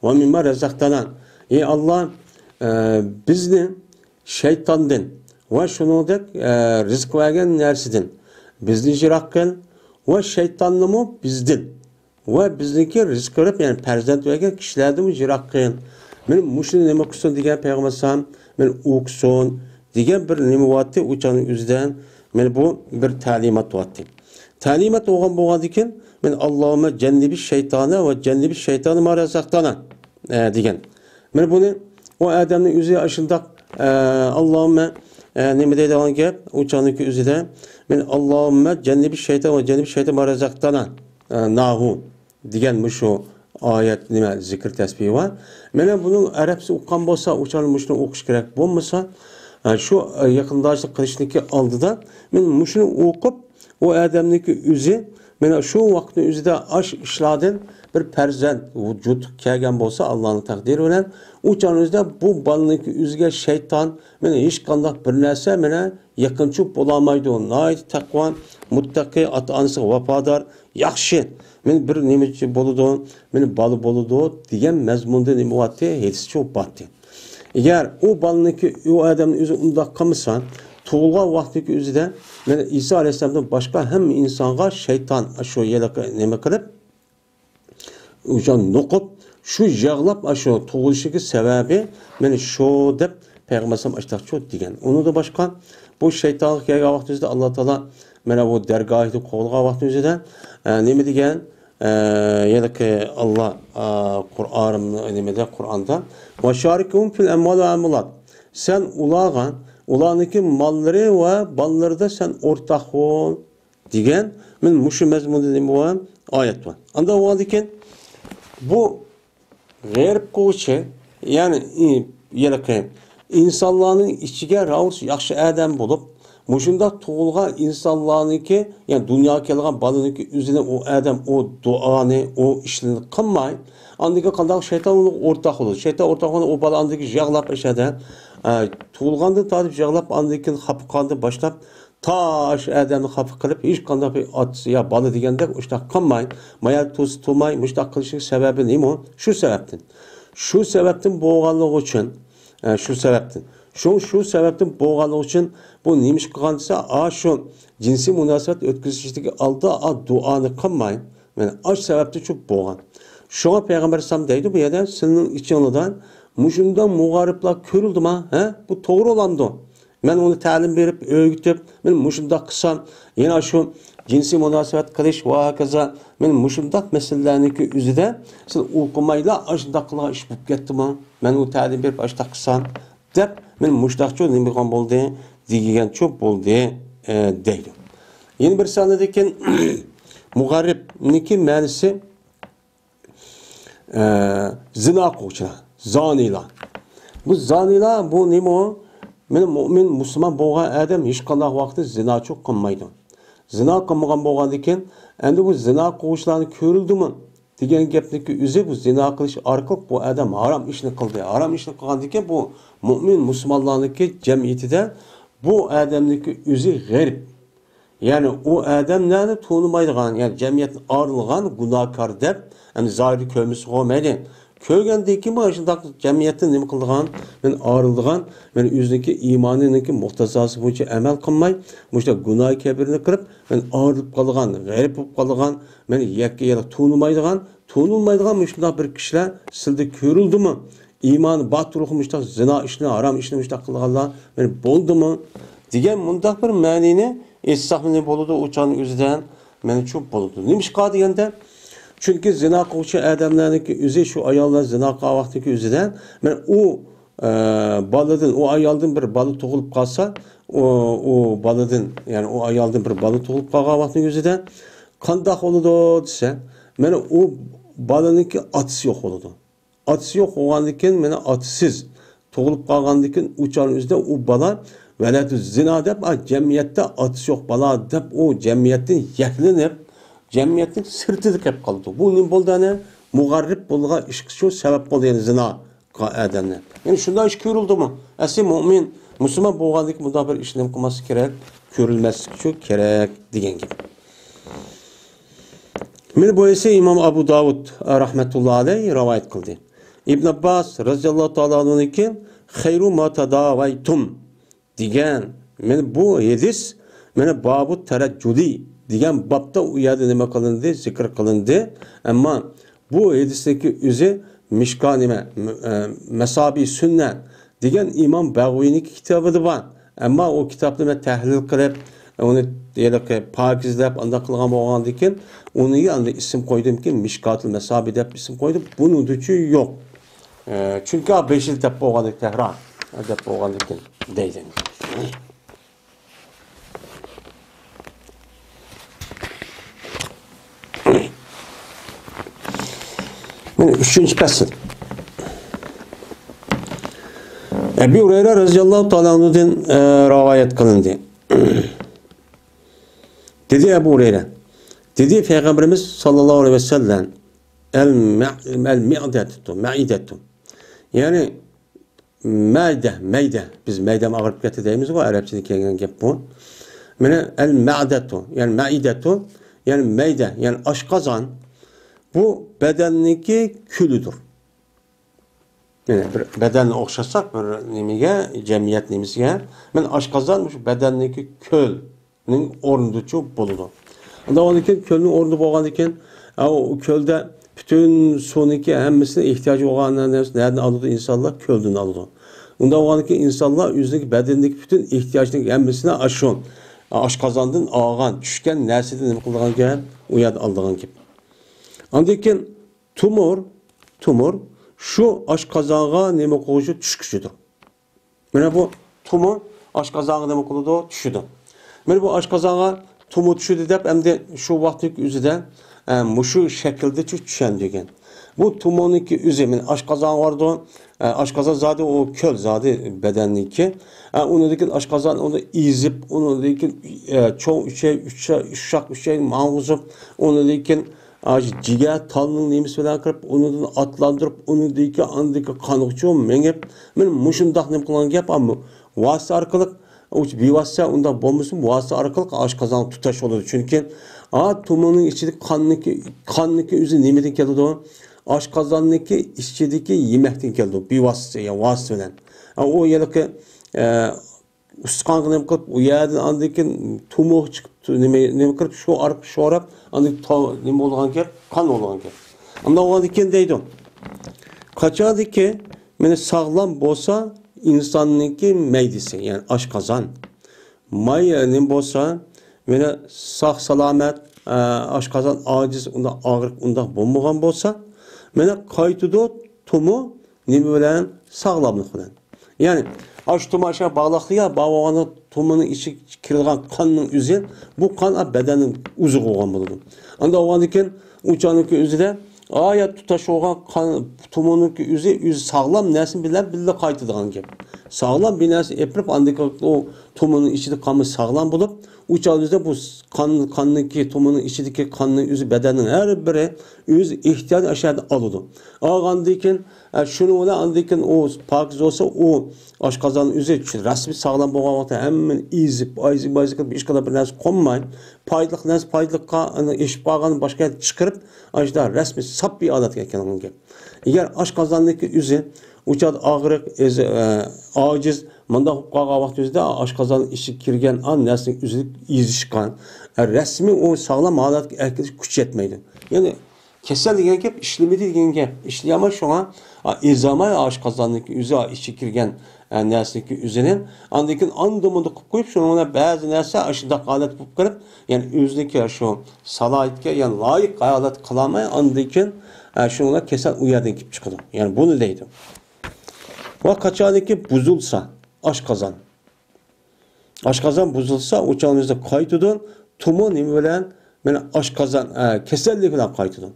ۋە مىمما رەزەقتەنا. ئەي ئاللا، ئە، بىزنى شەيتاندىن ۋە شۇنىڭدەك، ئە، رىزىق بەرگەن نەرسىدىن بىزنى يىراق قىل ۋە شەيتاننىمۇ بىزدىن ۋە بىزنىڭكى رىزىق بېرىپ، يەنى پەرزەنت بەرگەن كىشىلەردىنمۇ يىراق قىل. مانا مۇشۇنى نېمە قىلسۇن دېگەن پەيغەمبەر ئەلەيھىسسالام، مانا ئوقۇسۇن، دېگەن بىر نېمە بارتى، ئۇ چاغنىڭ ئۆزىدە مانا بۇ بىر تەلىمات بارتى. تەلىمات بولغان بولغاندىكىن، مانا، «ئاللاھۇممە جەننىبىش شەيتانە ۋە جەننىبىش شەيتانە ما رەزەقتانا»، ئە، دېگەن. مانا بۇنى ئۇ ئادەمنىڭ ئۆزى ئاشۇنداق، ئە، «ئاللاھۇممە»، ئە، نېمە دەيدىغان گەپ، ئۇ چاغنىڭكى ئۆزىدە، مانا، «ئاللاھۇممە جەننىبىش شەيتانە ۋە جەننىبىش شەيتانە ما رەزەقتانا»، ئە، ناھۇ دېگەن مۇشۇ ئايەت، نېمە، زىكىر تەسبىھى بار. مانا بۇنىڭ ئەرەبچە ئۇققان بولسا، ئۇ چاغدا مۇشۇنى ئوقۇش كېرەك. بولمىسا، ئە، شۇ، ئە، يېقىنداشلىق قىلىشنىڭكى ئالدىدا مانا مۇشۇنى ئوقۇپ، ئۇ ئادەمنىڭكى ئۆزى، مانا شۇ ۋاقىتنىڭ ئۆزىدە ئاش ئىشلاردىن بىر پەرزەنت ۋۇجۇدقا كەلگەن بولسا، ئاللانىڭ تەقدىرى بىلەن، ئۇ چاغنىڭ ئۆزىدە بۇ بالىنىڭكى ئۆزىگە شەيتان، مانا ھېچقانداق بىر نەرسە، مانا يېقىنچى بولالمايدۇ. ناھايىتى تەقۋا، مۇتتەقى، ئاتا-ئانىسىغا ۋاپادار، ياخشى، مانا بىر نېمىچى بولىدۇ، مانا بالا بولىدۇ دېگەن مەزمۇندا نېمە بارتى، ھېدىسچۇ بارتى. ئەگەر ئۇ بالىنىڭكى، ئۇ ئادەمنىڭ ئۆزى ئۇنداق قىلمىسا، تۇغۇلغان ۋاقتىدىكى ئۆزىدە، مانا ئىسا ئەلەيھىسسالامدىن باشقا ھەممە ئىنسانغا شەيتان شۇ ھېلىقى نېمە قىلىپ، ئۇشان نوقۇپ، شۇ ياغلاپ، ئاشۇ تۇغۇلۇشىدىكى سەۋەبى، مانا شۇ دەپ پەيغەمبەر ئەلەيھىسسالام ئاشتاقچۇ دېگەن. ئۇنىڭدىن باشقا، بۇ شەيتانغا كەلگەن ۋاقتىمىزدا ئاللا تائالا، مانا بۇ دەرگاھىدا قوغلىغان ۋاقتىمىزدا، ئە، نېمە دېگەن؟ ئە، يەنىكى ئاللا، ئە، قۇرئان، نېمىدە، قۇرئاندا، «ۋە شارىكھۇم فىل ئەمۋال ۋە ئەۋلاد». سەن ئۇلارغا، ئۇلارنىڭكى ماللىرى ۋە بالىلىرىدا سەن ئورتاق بول. دېگەن، مانا مۇشۇ مەزمۇندا نېمە بار؟ ئايەت بار. ئاندا بولغاندىكىن، بۇ غېرىب قىلغۇچى، يەنى، ئى، ھېلىقى ئىنسانلارنىڭ ئىچىگە راۋۇرۇس ياخشى ئادەم بولۇپ، مۇشۇنداق تۇغۇلغان ئىنسانلارنىڭكى، يەنى دۇنياغا كەلگەن بالىنىڭكى ئۆزىنى ئۇ ئادەم، ئۇ دۇئانى، ئۇ ئىشلىرىنى قىلماي، ئاندىن كېيىن قانداق شەيتان ئۇنىڭغا ئورتاق بولىدۇ. شەيتان ئورتاق بولغاندا ئۇ بالا ئاندىن كېيىن يىغلاپ ئەشەدە، ئە، تۇغۇلغاندىن تارتىپ يىغلاپ، ئاندىن كېيىن خاپا قالغاندىن باشلاپ، تا ئاشۇ ئادەمنى خاپا قىلىپ، ھېچقانداق بىر ئاتىسى يا بالا دېگەندەك ئۇشتاق قىلماي، مايا تۇز تۇماي، مۇشتاق قىلىشنىڭ سەۋەبى نېمە؟ شۇ سەۋەبتىن. شۇ سەۋەبتىن بولغانلىقى ئۈچۈن، ئە، شۇ سەۋەبتىن. شۇ، شۇ سەۋەبتىن بولغانلىقى ئۈچۈن بۇ نېمە ئىش قىلغان دېسە، ئاشۇ جىنسىي مۇناسىۋەت ئۆتكۈزۈشتىكى ئالدىدا ئا دۇئانى قىلماي، مانا ئاشۇ سەۋەبتىن شۇ بولغان. شۇڭا پەيغەمبەر ئەلەيھىسسالام دەيدۇ بۇ يەردە، سىلىنىڭ ئىچىڭلاردا مۇشۇنداق مۇغەررىبلار كۆرۈلدىما؟ ھە؟ بۇ توغرا بولامدۇ؟ مەن ئۇنى تەلىم بېرىپ، ئۆگىتىپ، مەن مۇشۇنداق قىلسام، يەنە شۇ جىنسىي مۇناسىۋەت قىلىش ۋە ھاكازا، مەن مۇشۇنداق مەسىلىلەرنىڭكى ئۆزىدە سىز ئوقۇمايلا، ئاشۇنداق قىلغان ئىش بولۇپ كەتتىمۇ؟ مەن ئۇ تەلىم بېرىپ، ئاشۇنداق قىلسام، دەپ، مەن مۇشۇنداقچۇ نېمە قىلغان بولدى، دېگەنچۇ بولدى، ئە، دەيدۇ. يەنە بىر سانىدىكىن، مۇغەررىبنىڭكى مەنىسى، ئە، زىنا قىلغۇچىلار، زانىيلار. بۇ زانىيلار، بۇ نېمە ئۇ؟ مانا مۇئمىن، مۇسۇلمان بولغان ئادەم ھېچقانداق ۋاقىتتا زىناچۇ قىلمايدۇ. زىنا قىلمىغان بولغاندىكىن، ئەمدى بۇ زىنا قىلغۇچىلارنى كۆرۈلدىمۇ دېگەن گەپنىڭكى ئۆزى، بۇ زىنا قىلىش ئارقىلىق بۇ ئادەم ھارام ئىشنى قىلدى. ھارام ئىشنى قىلغاندىكىن، بۇ مۇئمىن مۇسۇلمانلارنىڭكى جەمئىيىتىدە بۇ ئادەمنىڭكى ئۆزى غېرىب. يەنى ئۇ ئادەملەرنى تونۇمايدىغان، يەنى جەمئىيەتتىن ئايرىلغان گۇناھكار دەپ، ئەمدى زاھىردا كۆرمىسىغۇ مەيلى. كۆرگەندىن كېيىن مانا شۇنداق جەمئىيەتتىن نېمە قىلىدىغان، مەن ئايرىلىدىغان، مەن ئۆزىنىڭكى ئىمانىنىڭكى مۇقتەزاسى بويىچە ئەمەل قىلماي، مۇشۇنداق گۇناھ كەبىرىنى قىلىپ، مەن ئايرىلىپ قالىدىغان، غېرىب بولۇپ قالىدىغان، مەن يەككە يەلە تونۇلمايدىغان، تونۇلمايدىغان مۇشۇنداق بىر كىشىلەر سىلدە كۆرۈلدىمۇ؟ ئىمانى بار تۇرۇقلا مۇشۇنداق زىنا ئىشنى، ھارام ئىشنى مۇشۇنداق قىلغانلار مەن بولدىمۇ؟ دېگەن مۇنداق بىر مەنىنى ئېيتساقمۇ بولىدۇ، ئۇ چاغنىڭ ئۆزىدە مەنچۇ بولىدۇ. نېمىشقا دېگەندە، چۈنكى زىنا قىلغۇچى ئادەملەرنىڭكى ئۆزى شۇ ئاياللار زىنا قىلغان ۋاقتىدىكى ئۆزىدە، مەن ئۇ، ئە، بالىدىن، ئۇ ئايالدىن بىر بالا تۇغۇلۇپ قالسا، ئۇ، ئۇ بالىدىن، يەنى ئۇ ئايالدىن بىر بالا تۇغۇلۇپ قالغان ۋاقتىنىڭ ئۆزىدە قانداق بولىدۇ دېسە، مانا ئۇ بالىنىڭكى ئاتىسى يوق بولىدۇ. ئاتىسى يوق بولغاندىن كېيىن، مانا ئاتىسىز تۇغۇلۇپ قالغاندىن كېيىن، ئۇ چاغنىڭ ئۆزىدە ئۇ بالا ۋەلەدۇ زىنا دەپ، ئا، جەمئىيەتتە ئاتىسى يوق بالا دەپ، ئۇ جەمئىيەتتىن يەكلىنىپ، جەمئىيەتنىڭ سىرتىدا قېلىپ قالىدۇ. بۇ نېمە بولدى ئەنە؟ مۇغەررىپ بولغان ئىشقا شۇ سەۋەب بولدى، يەنى زىنا قىلغان ئادەمنى. يەنى شۇنداق ئىش كۆرۈلدىمۇ؟ ئەسلى مۇئمىن، مۇسۇلمان بولغاندىن كېيىن بۇنداق بىر ئىشنى نېمە قىلماسلىق كېرەك؟ كۆرۈلمەسلىكى شۇ كېرەك دېگەن گەپ. مانا بۇ ئىسى ئىمام ئەبۇ داۋۇد، رەھمەتۇللا ئەلەيھ، رىۋايەت قىلدى. ئىبن ئابباس رەزىياللاھۇ تائالا ئەنھۇنىڭكى «خەيرۇ ما تاداۋەيتۇم» دېگەن، مانا بۇ ھەدىس، مانا بابۇ تەرەججۇلى دېگەن بابتا ئۇ يەردە نېمە قىلىندى؟ زىكىر قىلىندى. ئەمما بۇ ھەدىسنىڭكى ئۆزى مىشكا نېمە، م-، ئە، مەسابى سۈننە دېگەن ئىمام بەغۋىنىڭكى كىتابىدا بار. ئەمما ئۇ كىتابنى مەن تەھلىل قىلىپ، ئۇنى ھېلىقى پاكىزلەپ، ئانداق قىلغان بولغاندىكىن، ئۇنى ئاندىن ئىسىم قويدۇمكى، مىشكاتۇل مەسابى دەپ ئىسىم قويدۇم. بۇنىڭدىچۇ يوق. ئە، چۈنكى بېشىدا دەپ بولغاندىكىن، تەھران دەپ بولغاندىكىن دەيدۇ. مانا ئۈچىنچى پەسىل. ئەبۇ ھۇرەيرە رەزىياللاھۇ تائالا ئەنھۇدىن، ئە، رىۋايەت قىلىندى. دېدى ئەبۇ ھۇرەيرە، دېدى پەيغەمبىرىمىز ساللاللاھۇ ئەلەيھى ۋەسەللەم، ئەل مە-، ئەل مەئدەتۇ، مەئىدەتۇ. يەنى مەيدە، مەيدە. بىز مەيدەم ئاغرىپ كەتتى دەيمىزغۇ، ئەرەبچىدىن كەلگەن گەپ بۇ. مانا ئەل مەئدەتۇ، يەنى مەئىدەتۇ، يەنى مەيدە، يەنى ئاشقازان. بۇ بەدەننىڭكى كۈلىدۇر. مانا بىر بەدەننى ئوخشاتساق بىر نېمىگە، جەمئىيەت نېمىسىگە، مانا ئاشقازان مۇشۇ بەدەننىڭكى كۆل. نىڭ ئورنىدىچۇ بولىدۇ. ئۇنداق بولغاندىكىن، كۆلنىڭ ئورنىدا بولغاندىكىن، ئا، ئۇ كۆلدە پۈتۈن سۇنىڭكى ھەممىسىنى ئېھتىياجى بولغان نەرسە نەدىن ئالىدۇ؟ ئىنسانلار كۆلدىن ئالىدۇ. ئۇنداق بولغاندىكىن، ئىنسانلار ئۆزىنىڭكى بەدىنىدىكى پۈتۈن ئېھتىياجنىڭ ھەممىسىنى ئاشۇ ئاشقازاندىن ئالغان، چۈشكەن نەرسىدىن نېمە قىلىدىغان گەپ؟ ئۇ يەردە ئالىدىغان گەپ. ئاندىن كېيىن تومۇر، تومۇر شۇ ئاشقازانغا نېمە قىلغۇچى؟ چۈشكۈچىدۇر. مانا بۇ تومۇر ئاشقازانغا نېمە قىلىدۇ؟ چۈشىدۇ. مانا بۇ ئاشقازانغا تومۇر چۈشىدۇ دەپ، ئەمدى شۇ ۋاقىتنىڭ ئۆزىدە، ئە، مۇشۇ شەكىلدە چۈ-، چۈشەندۈرگەن. بۇ تومۇرنىڭكى ئۆزى، مانا ئاشقازان بارىدۇ. ئە، ئاشقازان زادى ئۇ كۆل زادى بەدەننىڭكى. ئە، ئۇنىڭدىن كېيىن ئاشقازان ئۇنى ئېزىپ، ئۇنىڭدىن كېيىن، ئە، چوڭ ئۈچەي، ئۈچ-، ئۇششاق ئۈچەي ماڭغۇزۇپ، ئۇنىڭدىن كېيىن ئاشۇ جىگەر تالنىڭ نېمىسى بىلەن كىرىپ، ئۇنىڭدىن ئاتلاندۇرۇپ، ئۇنىڭدىكى ئاندىكى قانغىچۇ مېڭىپ، مانا مۇشۇنداق نېمە قىلغان گەپ، ئامما ۋاسىتە ئارقىلىق، ئۇ بىۋاسىتە ئۇنداق بولمىسىمۇ، ۋاسىتە ئارقىلىق ئاشقازان تۇتاش بولىدۇ. چۈنكى، ئا، تومۇرنىڭ ئىچىدىكى قاننىڭكى، قاننىڭكى ئۆزى نېمىدىن كېلىدۇ؟ ئاشقازاننىڭكى ئىچىدىكى يېمەكتىن كېلىدۇ، بىۋاسىتە، يا ۋاسىتە بىلەن. ئا، ئۇ ھېلىقى، ئە، ئۇستىخانغا نېمە قىلىپ، ئۇ يەردىن ئاندىن كېيىن تومۇرغا چىقىپ، نېمە، نېمە قىلىپ، شۇ ئارقا شوراپ، ئاندىن كېيىن تو-، نېمە بولغان گەپ؟ قان بولغان گەپ. ئانداق بولغاندىن كېيىن دەيدۇ. قاچاندىكى، مانا ساغلام بولسا، ئىنساننىڭكى مەيدىسى، يەنى ئاشقازان. ماي، نېمە بولسا، مانا ساق سالامەت، ئە، ئاشقازان ئاجىز، ئۇنداق ئاغرىق، ئۇنداق بولمىغان بولسا، مانا قايتىدۇ تومۇر، نېمە بىلەن؟ ساغلاملىق بىلەن. يەنى، ئاشۇ تومۇر ئاشۇ باغلاقلىقى بار بولغاندا، تومۇرنىڭ ئىچىگە كىرىدىغان قاننىڭ ئۆزى، بۇ قان بەدەننىڭ ئۆزىگە بولغان بولىدۇ. ئانداق بولغاندىن كېيىن، ئۇ چاغنىڭكى ئۆزىدە، ئايات تۇتاش بولغان قان، تومۇرنىڭكى ئۆزى، ئۆزى ساغلام نەرسە بىلەن بىللە قايتىدىغان گەپ. ساغلام بىر نەرسە ئېپىرىپ، ئاندىن كېيىن ئۇ تومۇرنىڭ ئىچىدە قانمۇ ساغلام بولۇپ، ئۇ چاغدا بۇ قان، قاننىڭكى، تومۇرنىڭ ئىچىدىكى قاننىڭ ئۆزى بەدەننىڭ ھەر بىرى ئۆز ئېھتىياجىنى ئاشۇ يەردىن ئالىدۇ. ئالغاندىن كېيىن، ئە، شۇنىڭ بىلەن ئاندىن كېيىن ئۇ پاكىز بولسا، ئۇ ئاشقازان ئۆزى رەسمىي ساغلام بولغان ۋاقىتتا ھەممىنى ئېزىپ، ئايزىپ، ئايزىپ قىلىپ، ھېچقانداق بىر نەرسە قونماي، پايدىلىق نەرسە پايدىلىققا، ئېشىپ قالغان باشقا يەرگە چىقىرىپ، ئاشۇنداق رەسمىي ساپ بىر ھالەتكە كەلگەن گەپ. ئەگەر ئاشقازاننىڭكى ئۆزى ئۇ چاغدا ئاغرىق، ئېزى-، ئە، ئاجىز، مۇنداق بولۇپ قالغان ۋاقىت ئۆزىدە ئاشقازان ئىچىگە كىرگەن ئان نەرسىنىڭ ئۆزى ئېزىشقان، ئە، رەسمىي ئۇ ساغلام ھالەتكە ئەكېلىش كۈچ يەتمەيدۇ. يەنى كېسەل دېگەن گەپ ئىشلىمىدى دېگەن گەپ. ئىشلىيەلمەي شۇڭا، ئا، ئېزەلمەي ئاشقازاننىڭكى ئۆزى ئىچىگە كىرگەن، ئە، نەرسىنىڭكى ئۆزىنى. ئاندىن كېيىن ئاندىن مۇنداق قىلىپ قويۇپ، شۇنىڭ بىلەن بەزى نەرسە ئاشۇنداق ھالەت بولۇپ قېلىپ، يەنى ئۆزىنىڭكى شۇ سالاھىيەتكە، يەنى لايىق ھالەت قىلالماي، ئاندىن كېيىن، ئە، شۇنىڭ بىلەن كېسەل ئۇ يەردىن كېلىپ چىقىدۇ. يەنى بۇنى دەيدۇ. ۋە قاچانكى بۇزۇلسا ئاشقازان. ئاشقازان بۇزۇلسا، ئۇ چاغنىڭ ئۆزىدە قايتىدۇ. تومۇر نېمە بىلەن؟ مانا ئاشقازان، ئە، كېسەللىك بىلەن قايتىدۇ.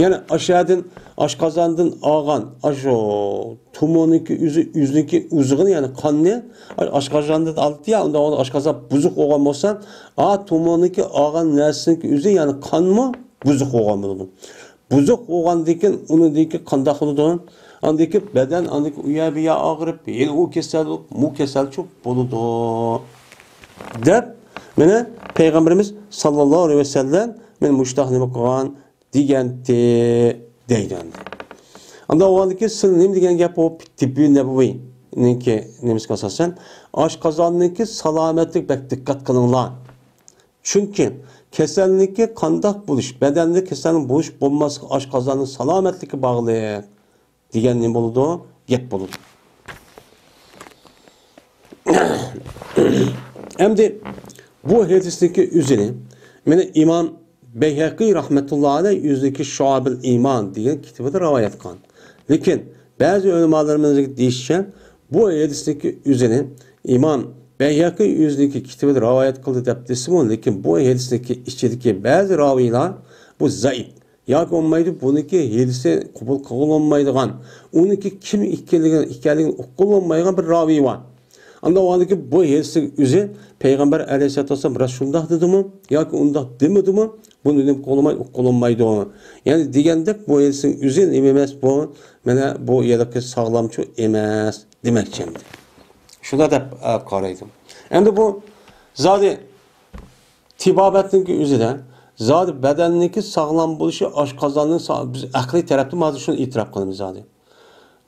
يەنى ئاشۇ يەردىن، ئاشقازاندىن ئالغان، ئاشۇ تومۇرنىڭكى ئۆزى، ئۆزىنىڭكى ئۇزۇقىنى، يەنى قاننى، ئاشقازاندىن ئالدى يا، ئۇنداق ئاشقازان بۇزۇق بولغان بولسا، ئا، تومۇرنىڭكى ئالغان نەرسىنىڭكى ئۆزى، يەنى قانمۇ بۇزۇق بولغان بولىدۇ. بۇزۇق بولغاندىن كېيىن، ئۇنىڭدىن كېيىن قانداق بولىدۇ؟ ئاندىن كېيىن بەدەن، ئاندىن كېيىن ئۇ يەر، بۇ يەر ئاغرىپ، يەنە ئۇ كېسەل، بۇ كېسەلچۇ بولىدۇ. دەپ، مانا پەيغەمبىرىمىز ساللاللاھۇ ئەلەيھى ۋەسەللەم، مانا مۇشۇنداق نېمە قىلغان دېگەنتى دەيدۇ ئەمدى. ئاندىن ئۇنىڭدىن كېيىن سىز نېمە دېگەن گەپ بۇ؟ تىببىي نەبەۋىنىڭكى نېمىسىگە ئاساسەن، ئاشقازاننىڭكى سالامەتلىك بەك دىققەت قىلىڭلار. چۈنكى كېسەلنىڭكى قانداق بولۇش، بەدەندە كېسەلنىڭ بولۇش بولماسلىقى ئاشقازاننىڭ سالامەتلىكىگە باغلىق دېگەن نېمە بولىدۇ؟ گەپ بولىدۇ. ئەمدى بۇ ھەدىسنىڭكى ئۆزىنى مانا ئىمام بەيھەقى رەھمەتۇللا ئەلەيھ ئۆزىنىڭكى شۇئەبۇل ئىمان دېگەن كىتابىدا رىۋايەت قىلغان. لېكىن بەزى ئۆلىمالىرىمىزنىڭ دېيىشىچە، بۇ ھەدىسنىڭكى ئۆزىنى ئىمام بەيھەقى ئۆزىنىڭكى كىتابىدا رىۋايەت قىلدى دەپ دېسىمۇ، لېكىن بۇ ھەدىسنىڭكى ئىچىدىكى بەزى راۋىيلار بۇ زەئىپ ياكى بولمايدۇ، بۇنىڭكى ھەدىسى قوبۇل قىلغىلى بولمايدىغان، ئۇنىڭكى كىم ئىكەنلىكىنى، ئىكەنلىكىنى ئۇققىلى بولمايدىغان بىر راۋىي بار. ئانداق بولغاندىكىن بۇ ھەدىسنىڭ ئۆزى پەيغەمبەر ئەلەيھىسسالاتۇ ۋەسسالام راست شۇنداق دېدىمۇ ياكى ئۇنداق دېمىدىمۇ، بۇنى نېمە قىلالماي، ئۇققىلى بولمايدۇ. يەنى دېگەندەك بۇ ھەدىسنىڭ ئۆزى نېمە ئەمەس بۇ، مانا بۇ ھېلىقى ساغلامچۇ ئەمەس دېمەكچى ئەمدى. شۇنداق دەپ، ئە، قارايدۇ. ئەمدى بۇ زادى تېبابەتنىڭكى ئۆزىدە زادى بەدەننىڭكى ساغلام بولۇشى ئاشقازاننىڭ سا-، بىز ئەقلىي تەرەپتىن ھازىر شۇنى ئېتىراپ قىلىمىز زادى.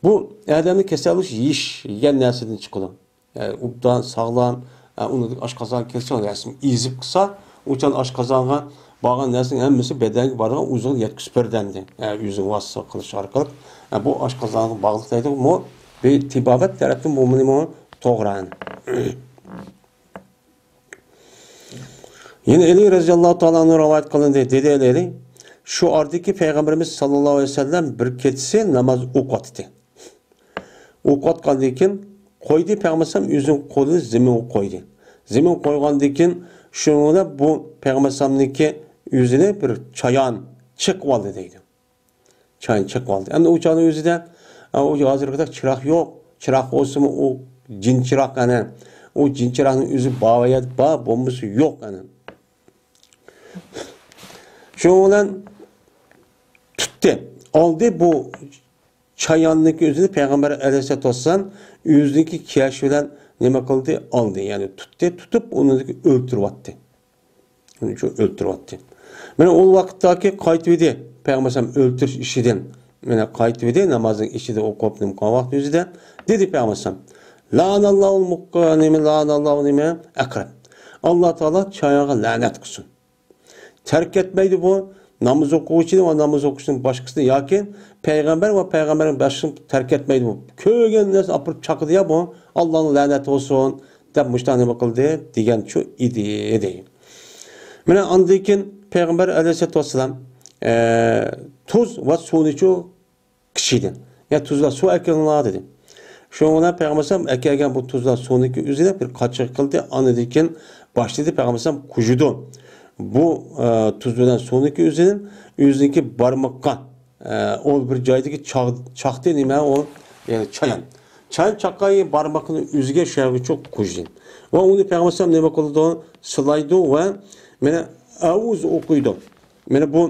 بۇ ئادەمنىڭ كېسەل بولۇشى يېيىش، يېگەن نەرسىدىن چىقىدۇ. ئە، ئوبدان، ساغلام، ئە، ئۇنىڭدىن ئاشقازان كېسىلى رەسمىي ئېزىپ قىلسا، ئۇچان ئاشقازانغا بارغان نەرسىنىڭ ھەممىسى بەدەنگە بارغان ئۆزىنى يەتكۈزۈپ بېرىدۇ ئەمدى. ئە، ئۆزىنى ۋاسىتە قىلىش ئارقىلىق. ئە، بۇ ئاشقازانغا باغلىق دەيدۇ. بۇ بىر تېبابەت تەرەپتىن بۇ مۇنىمۇ توغرا. يەنە ئەلى رەزىياللاھۇ تائالا ئەنھۇ رىۋايەت قىلىندى، دېدى ئەلى، شۇ ئارىدىكى پەيغەمبىرىمىز ساللاللاھۇ ئەلەيھى ۋەسەللەم بىر كېچىسى ناماز ئوقۇۋاتتى. ئوقۇۋاتقاندىن كېيىن قويدى، پەيغەمبەرسەم ئۆزىنىڭ قولىنى زېمىنغا قويدى. زېمىنغا قويغاندىن كېيىن شۇنىڭ بىلەن بۇ پەيغەمبەرسەمنىڭكى ئۆزىنى بىر چايان چېقىۋالدى دەيدۇ. چايان چېقىۋالدى. ئەمدى ئۇ چاغنىڭ ئۆزىدە، ئا، ئۇ ھازىرقىدەك چىراغ يوق. چىراغ بولسىمۇ ئۇ جىن چىراغ ئەنە. ئۇ جىن چىراغنىڭ ئۆزى بار يا بار، بولمىسا يوق ئەنە. شۇنىڭ بىلەن تۇتتى. ئالدى بۇ چاياننىڭكى ئۆزىنى پەيغەمبەر ئەلەيھىسسالاتۇ ۋەسسالام ئۆزىنىڭكى كېلىشى بىلەن نېمە قىلدى؟ ئالدى. يەنى تۇتتى، تۇتۇپ ئۇنى ئۆلتۈرۈۋەتتى. ئۇنى شۇ ئۆلتۈرۈۋەتتى. مانا ئۇ ۋاقىتتاكى قايتىۋىدى پەيغەمبەر ئەلەيھىسسالام ئۆلتۈرۈش ئىشىدىن. مانا قايتىۋىدى نامازنىڭ ئىچىدە ئوقۇپ نېمە قىلغان ۋاقتى ئۆزىدە. دېدى پەيغەمبەر ئەلەيھىسسالام، لەئەنەللاھۇل مۇق-، نېمە، لەئەنەللاھۇ نېمە، ئەقرەب. ئاللا تائالا چايانغا لەنەت قىلسۇن. تەرك ئەتمەيدۇ بۇ ناماز ئوقۇغۇچىنى ۋە ناماز ئوقۇشنىڭ باشقىسىنى ياكى پەيغەمبەر ۋە پەيغەمبەرنىڭ باشقىسىنى تەرك ئەتمەيدۇ بۇ. كۆرگەن نەرسە ئاپىرىپ چاقىدۇ يا بۇ. ئاللانىڭ لەنەتى بولسۇن دەپ مۇشۇنداق نېمە قىلدى دېگەنچۇ ئىدى دەيدۇ. مانا ئاندىن كېيىن پەيغەمبەر ئەلەيھىسسالاتۇ ۋەسسالام، ئە، تۇز ۋە سۇنىچۇ قىچىدى. يا تۇزلا سۇ ئەكىلىڭلار دېدى. شۇنىڭ بىلەن پەيغەمبەر ئەلەيھىسسالام ئەكەلگەن بۇ تۇزلا سۇنىڭكى ئۆزىنى بىر قاچىغا قىلدى. ئاندىن كېيىن باشلىدى پەيغەمبەر ئەلەيھىسسالام قۇيۇدۇ. بۇ، ئە، تۇز بىلەن سۇنىڭكى ئۆزىنى ئۆزىنىڭكى بارمىقىغا، ئە، ئول بىر جايدىكى چاغ-، چاقتى نېمە ئۇ، يەنى چايان. چايان چاققان بارمىقىنىڭ ئۆزىگە شۇ يەرگىچۇ قۇيدى. ۋە ئۇنى پەيغەمبەر ئەلەيھىسسالام نېمە قىلىدۇ؟ سىلايدۇ ۋە مانا ئەئۇزۇ ئوقۇيدۇ. مانا بۇ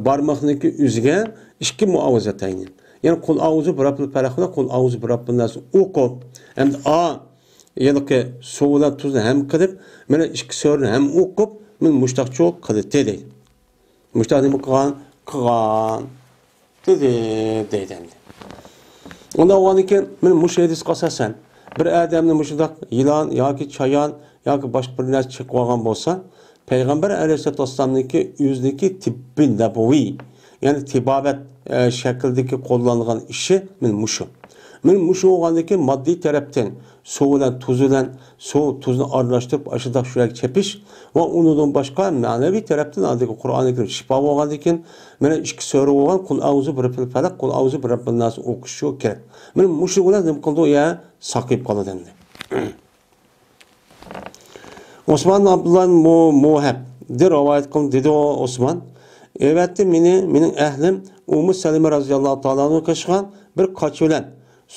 بارماقنىڭكى ئۆزىگە ئىككى مۇئەۋۋىزەتەينى. يەنى قۇل ئەئۇزۇ بىرەببىل پەلەق بىلەن قۇل ئەئۇزۇ بىرەببىن ناس ئوقۇپ، ئەمدى ئا، ھېلىقى سۇ بىلەن تۇزنى ھەم قىلىپ، مانا ئىككى سۈرىنى ھەم ئوقۇپ، مانا مۇشتاقچۇ قىلدى دەيدۇ. مۇشتاق نېمە قىلغان؟ قىلغان. دېدى، دەيدۇ ئەمدى. ئۇنداق بولغاندىن كېيىن، مانا مۇشۇ ھەدىسكە ئاساسەن، بىر ئادەمنى مۇشۇنداق يىلان ياكى چايان ياكى باشقا بىر نەرسە چېقىۋالغان بولسا، پەيغەمبەر ئەلەيھىسسالاتۇ ۋەسسالامنىڭكى ئۆزىنىڭكى تىببى نەبەۋىي، يەنى تېبابەت، ئە، شەكلىدىكى قوللانغان ئىشى مانا مۇشۇ. مانا مۇشۇ بولغاندىن كېيىن ماددىي تەرەپتىن سۇ بىلەن تۇز بىلەن سۇ، تۇزنى ئارىلاشتۇرۇپ، ئاشۇنداق شۇ يەرگە چېپىش ۋە ئۇنىڭدىن باشقا مەنىۋى تەرەپتىن ئاندىكى قۇرئانى كەرىم شىپا بولغاندىن كېيىن، مانا ئىككى سۈرە بولغان قۇل ئەئۇزۇ بىرەببىل پەلەق، قۇل ئەئۇزۇ بىرەببىن ناس ئوقۇشى كېرەك. مانا مۇشۇ بىلەن نېمە قىلىدۇ؟ يا ساقىيىپ قالىدۇ ئەمدى. ئوسمان ئابدۇللا مۇ-، مۇھەبدىن رىۋايەت قىلىندى، دېدى ئوسمان، ئەۋەتتى مېنى، مېنىڭ ئەھلىم ئۇممۇ سەلىمە رەزىياللاھۇ تائالا ئەنھۇ قېشىغا بىر قاچا بىلەن،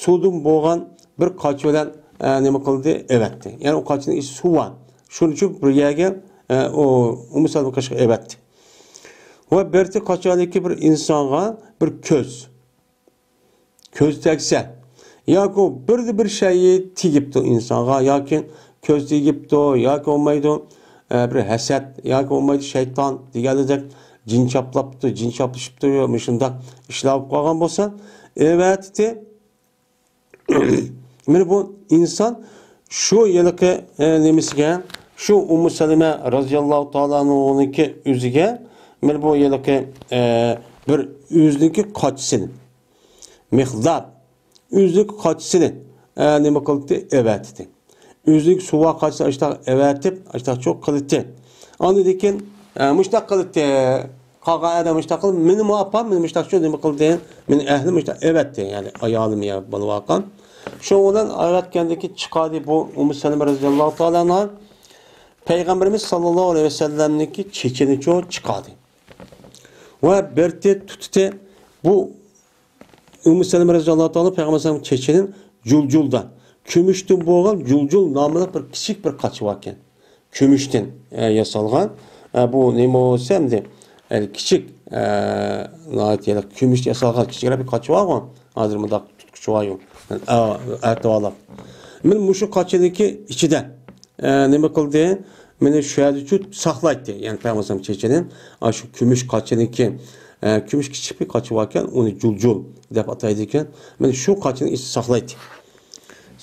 سۇدىن بولغان بىر قاچا بىلەن، ئە، نېمە قىلدى؟ ئەۋەتتى. يەنى ئۇ قاچىنىڭ ئىچى سۇ بار. شۇنىڭ ئۈچۈن بىر يەرگە، ئە، ئۇ ئۇممۇ سەلىمە قېشىغا ئەۋەتتى. ۋە بىرتى قاچانكى بىر ئىنسانغا بىر كۆز، كۆز تەگسە، ياكى بىردە بىر شەيئى تېگىپتۇ ئىنسانغا، ياكى كۆز تېگىپتۇ، ياكى بولمايدۇ، ئە، بىر ھەسەت، ياكى بولمايدۇ شەيتان دېگەندەك جىن چاپلاپتۇ، جىن چاپلىشىپتۇ، مۇشۇنداق ئىشلار بولۇپ قالغان بولسا، ئەۋەتتى. مانا بۇ ئىنسان شۇ ھېلىقى، ئە، نېمىسىگە، شۇ ئۇممۇ سەلىمە رەزىياللاھۇ تائالا ئەنھۇنىڭكى ئۆزىگە، مانا بۇ ھېلىقى، ئە، بىر ئۆزىنىڭكى قاچىسىنى، مىخداب، ئۆزىنىڭكى قاچىسىنى، ئە، نېمە قىلدى؟ ئەۋەتتى. ئۆزىنىڭ سۇۋا قاچىسىنى ئاشتاق ئەۋەتىپ، ئاشتاق چوق قىلىتتى. ئاندىن كېيىن، ئە، مۇشتاق قىلىتتى. قالغان ئادەم مۇشتاق قىلىپ، مېنىمۇ ئاپام، مېنى مۇشتاق شۇ نېمە قىلدى، مېنى ئەھلىم مۇشتاق ئەۋەتتى، يەنى ئايالىم يا بولۇۋالغان. شۇنىڭ بىلەن ئەۋەتكەندىكى چىقاردى بۇ ئۇممۇ سەلىمە رەزىياللاھۇ تائالا ئەنھا. پەيغەمبىرىمىز ساللاللاھۇ ئەلەيھى ۋەسەللەمنىڭكى چېچىنى چوق چىقاردى. ۋە بىرتى تۇتتى بۇ ئۇممۇ سەلىمە رەزىياللاھۇ تائالا پەيغەمبەر ئەلەيھىسسالام چېچىدىن جۇلجۇلدا، كۈمۈشتىن بولغان جۇلجۇل ناملىق بىر كىچىك بىر قاچا باركەن. كۈمۈشتىن، ئە، ياسالغان. ئە، بۇ نېمە بولسا ئەمدى، ئە، كىچىك، ئە، ناھايىتى كۈمۈشتىن ياسالغان كىچىكرەك بىر قاچا بارغۇ. ھازىر مۇنداق تۇتقۇچى بارغۇ. ئە، ئەتىۋالاپ. مەن مۇشۇ قاچىنىڭكى ئىچىدە، ئە، نېمە قىلدى؟ مېنى شۇ يەردە چۇ-، ساقلايتتى. يەنى پەيغەمبەر ئەلەيھىسسالام چېچىدىن، ئا، شۇ كۈمۈش قاچىنىڭكى، ئە، كۈمۈش كىچىك بىر قاچا باركەن، ئۇنى جۇلجۇل دەپ ئاتايدىكەن. مېنى شۇ قاچىنىڭ ئىچىدە ساقلايتتى.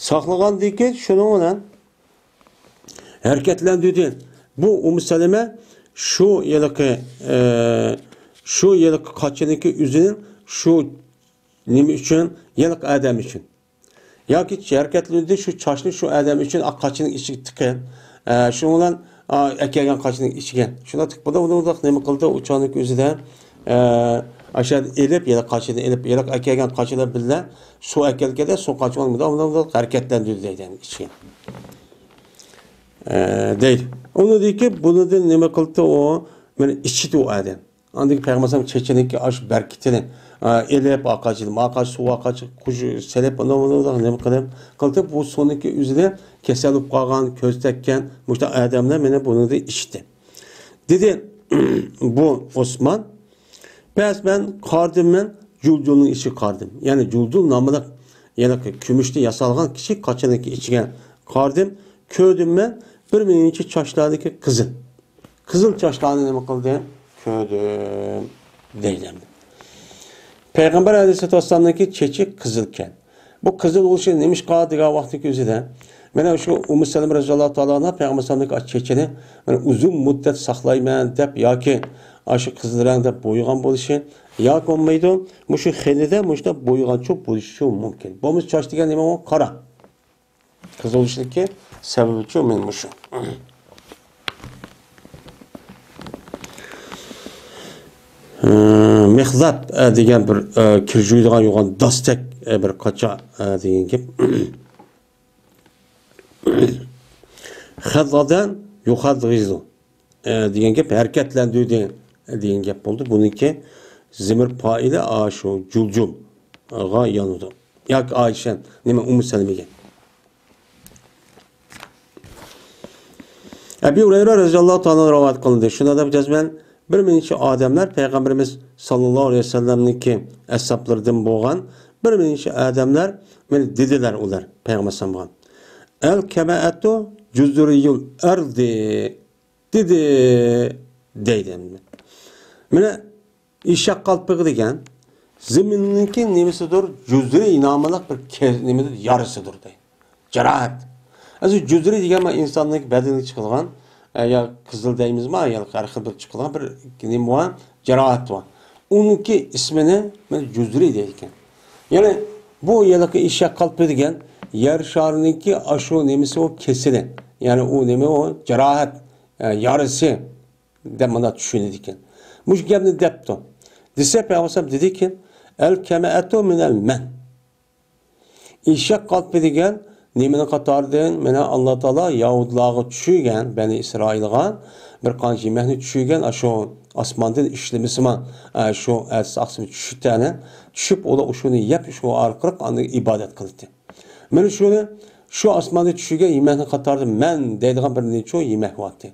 ساقلىغاندىن كېيىن شۇنىڭ بىلەن ھەرىكەتلەندۈردى. بۇ ئۇممۇ سەلىمە شۇ ھېلىقى، ئە، شۇ ھېلىقى قاچىنىڭكى ئۆزىنىڭ شۇ نېمە ئۈچۈن؟ ھېلىقى ئادەم ئۈچۈن. ياكى ھەرىكەتلەندۈردى شۇ چاچنى شۇ ئادەم ئۈچۈن ئا قاچىنىڭ ئىچىگە تىقىپ، ئە، شۇنىڭ بىلەن، ئا، ئەكەلگەن قاچىنىڭ ئىچىگە. شۇنداق تىقىپ، بۇنداق، بۇنداق نېمە قىلدى؟ ئۇ چاغنىڭ ئۆزىدە، ئە، ئاشۇ يەردە ئېلىپ، ھېلىقى قاچىنى ئېلىپ، ھېلىقى ئەكەلگەن قاچىلار بىلەن سۇ ئەكەلگەندە سۇ قاچىنى مۇنداق، مۇنداق، مۇنداق ھەرىكەتلەندۈردى دەيدۇ ئىچىگە. ئە، دەيدۇ. ئۇنىڭدىن كېيىن بۇنىڭدىن نېمە قىلدى ئۇ؟ مانا ئىچتى ئۇ ئادەم. ئاندىن كېيىن پەيغەمبەر ئەلەيھىسسالام چېچىنىڭكى ئاشۇ بەرىكىتىنى، ئە، ئېلىپ، ئاقاچ، ماقاچ، سۇ ئاقاچ، قۇژ سېلىپ، ئۇنى، ئۇنى، ئۇنى نېمە قىلىپ، قىلدى. بۇ سۇنىڭكى ئۆزىدە كېسەل بولۇپ قالغان، كۆز تەگكەن، مۇشۇنداق ئادەملەر مانا بۇنىڭدىن ئىچتى. دېدى، بۇ ئوسمان، بەس مەن قارىدىم، مەن جۇلجۇلنىڭ ئىچىگە قارىدىم. يەنى جۇلجۇل ناملىق، يەنى كۈمۈشتىن ياسالغان كىچىك قاچىنىڭكى ئىچىگە قارىدىم، كۆردۈم مەن بىر مىنچە چاچلاردىكى قىزىل. قىزىل چاچلارنى نېمە قىلدىم؟ كۆردۈم، دەيدۇ ئەمدى. پەيغەمبەر ئەلەيھىسسالاتۇ ۋەسسالامنىڭكى چېچى قىزىلكەن. بۇ قىزىل بولۇشى نېمىشقا دېگەن ۋاقىتنىڭ ئۆزىدە، مانا شۇ ئۇممۇ سەلىمە رەزىياللاھۇ تائالا ئانھا پەيغەمبەر ئەلەيھىسسالامنىڭكى چېچىنى مانا ئۇزۇن مۇددەت ساقلايمەن دەپ ياكى ئاشۇ قىزىل رەڭ دەپ بويىغان بولۇشى ياكى بولمايدۇ، مۇشۇ خېلىدە مۇشۇنداق بويىغانچۇ بولۇشى مۇمكىن. بولمىسا چاچ دېگەن نېمە ئۇ؟ قارا. قىزىل بولۇشنىڭكى سەۋەبىچۇ مانا مۇشۇ. مىخزات، ئە، دېگەن بىر، ئە، كىر يۇيىدىغان يوغان داستەك، ئە، بىر قاچا، ئە، دېگەن گەپ. خەززادەن يۇخەززىزۇ، ئە، دېگەن گەپ ھەرىكەتلەندۈردى، ئە، دېگەن گەپ بولدى. بۇنىڭكى زىمىر پائىلى ئاشۇ جۇلجۇلغا يانىدۇ. ياكى ئائىشە، نېمە، ئۇممۇ سەلىمىگە. ئەبى ھۇرەيرە رەزىياللاھۇ تائالا رىۋايەت قىلىندى. شۇنداق دەپ جەزمەن بىر مىنچە ئادەملەر پەيغەمبىرىمىز ساللاللاھۇ ئەلەيھى ۋەسەللەمنىڭكى ئەسھابلىرىدىن بولغان بىر مىنچە ئادەملەر مانا دېدىلەر ئۇلار پەيغەمبەر ئەلەيھىسسالامغا، ئەل كەمەئەتۇ جۇزۇرىيۇل ئەردى دېدى، دەيدۇ. مانا ئېشەك قالپىقى دېگەن زېمىننىڭكى نېمىسىدۇر، جۇزرى ناملىق بىر كە-، نېمىدۇر، يارىسىدۇر دەيدۇ. جاراھەت. ئەزى جۇزرى دېگەن مانا ئىنساننىڭ بەدىنىگە چىقىدىغان، ئە، يا قىزىل دەيمىزما، يا ھەر خىل بىر چىقىدىغان بىر نېمە بار، جاراھەت بار. ئۇنىڭكى ئىسمىنى مانا جۇزرى دەيدىكەن. يەنى بۇ ھېلىقى ئېشەك قالپىقى دېگەن يەر شارىنىڭكى ئاشۇ نېمىسى ئۇ كېسىلى. يەنى ئۇ نېمە ئۇ جاراھەت، ئە، يارىسى. دەپ مانا چۈشىنىدىكەن. مۇشۇ گەپنى دەپتۇ. دېسە، پەيغەمبەر دېدىكى، ئەل كەمەئەتۇ مىنەل مەن. ئېشەك قالپى دېگەن نېمىنىڭ قاتارىدىن؟ مانا، ئاللا تائالا يەھۇدىيلارغا چۈشۈرگەن، بەنى ئىسرائىلغا بىر قانچە يېمەكنى چۈشۈرگەن، ئاشۇ ئاسماندىن ئىشلىمىسىما، ئاشۇ ئەتىسى ئاقسىمى چۈشۈپ تەنە، چۈشۈپ، ئۇلار شۇنى يەپ، شۇ ئارقىلىق ئاندىن ئىبادەت قىلدى. مانا شۇنى، شۇ ئاسماندا چۈشۈرگەن يېمەكنىڭ قاتارىدا مەن دەيدىغان بىر نېچۇ يېمەك بارتى.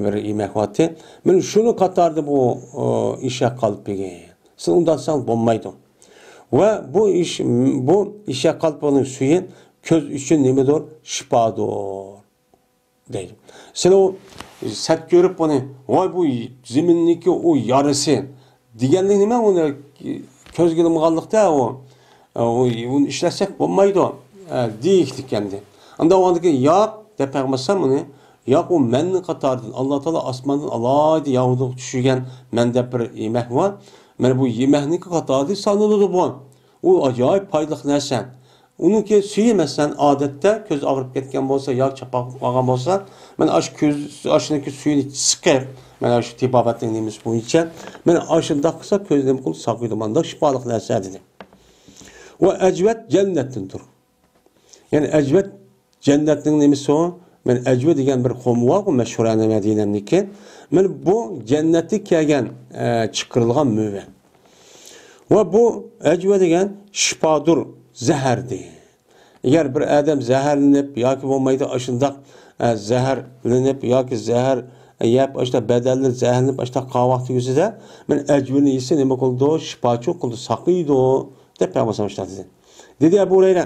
بىر يېمەك بارتى. مانا شۇنىڭ قاتارىدا بۇ، ئۇ، ئېشەك قالپىقى. سىز ئۇنداق دېسەڭىز بولمايدۇ. ۋە بۇ ئىش، بۇ ئېشەك قالپىقىنىڭ سۈيى كۆز ئۈچۈن نېمىدۇر؟ شىپادۇر. دەيدۇ. سىلەر ئۇ سەت كۆرۈپ ئۇنى، ۋاي بۇ زېمىننىڭكى ئۇ يارىسى دېگەنلىك نېمە؟ ئۇنى كۆزگە ئىلمىغانلىقتا ئۇ، ئۇ، ئۇنى ئىشلەتسەك بولمايدۇ، ئە، دېيىكلىك ئەمدى. ئاندا ئۇنىڭدىكى ياق دەپ پەيغەمبەر ئەلەيھىسسالام ئۇنى، ياق، ئۇ مەننىڭ قاتارىدىن، ئاللا تائالا ئاسماندىن ئالايىتە يەھۇدىيغا چۈشۈرگەن مەن دەپ بىر يېمەك بار. مانا بۇ يېمەكنىڭكى قاتارىدا سانىلىدۇ بۇ. ئۇ ئاجايىپ پايدىلىق نەرسە. ئۇنىڭكى سۈيى، مەسىلەن، ئادەتتە كۆز ئاغرىپ كەتكەن بولسا ياكى چاپاق قالغان بولسا، مەن ئاشۇ كۆز، ئاشۇنىڭكى سۈيىنى سىقىپ، مەن ئاشۇ تېبابەتنىڭ نېمىسى بويىچە، مەن ئاشۇنداق قىلسا كۆز نېمە قىلىدۇ، ساقىيىدۇ، مانداق شىپالىق نەرسە، دېدى. ۋە ئەجۋەت جەننەتتىندۇر. يەنى ئەجۋەت جەننەتنىڭ نېمىسى ئۇ؟ مەن ئەجۋە دېگەن بىر قوم بارغۇ، مەشھۇر ئەنە مەدىنەمنىكى. مەن بۇ جەننەتتىن كەلگەن، ئە، چىقىرىلغان مېۋە. ۋە بۇ ئەجۋە دېگەن شىپادۇر، زەھەردۇر. ئەگەر بىر ئادەم زەھەرلىنىپ ياكى بولمايدۇ ئاشۇنداق، ئە، زەھەرلىنىپ ياكى زەھەر يەپ، ئاشۇنداق بەدەنلىرى زەھەرلىنىپ، ئاشۇنداق قالغان ۋاقتى يۈزىدە، مەن ئەجۋىنى يېسە نېمە قىلىدۇ؟ شىپاچۇ قىلىدۇ، ساقىيىدۇ، دەپ پەيغەمبەر ئاشۇنداق دېدى. دېدى ئەبۇ ھۇرەيرە.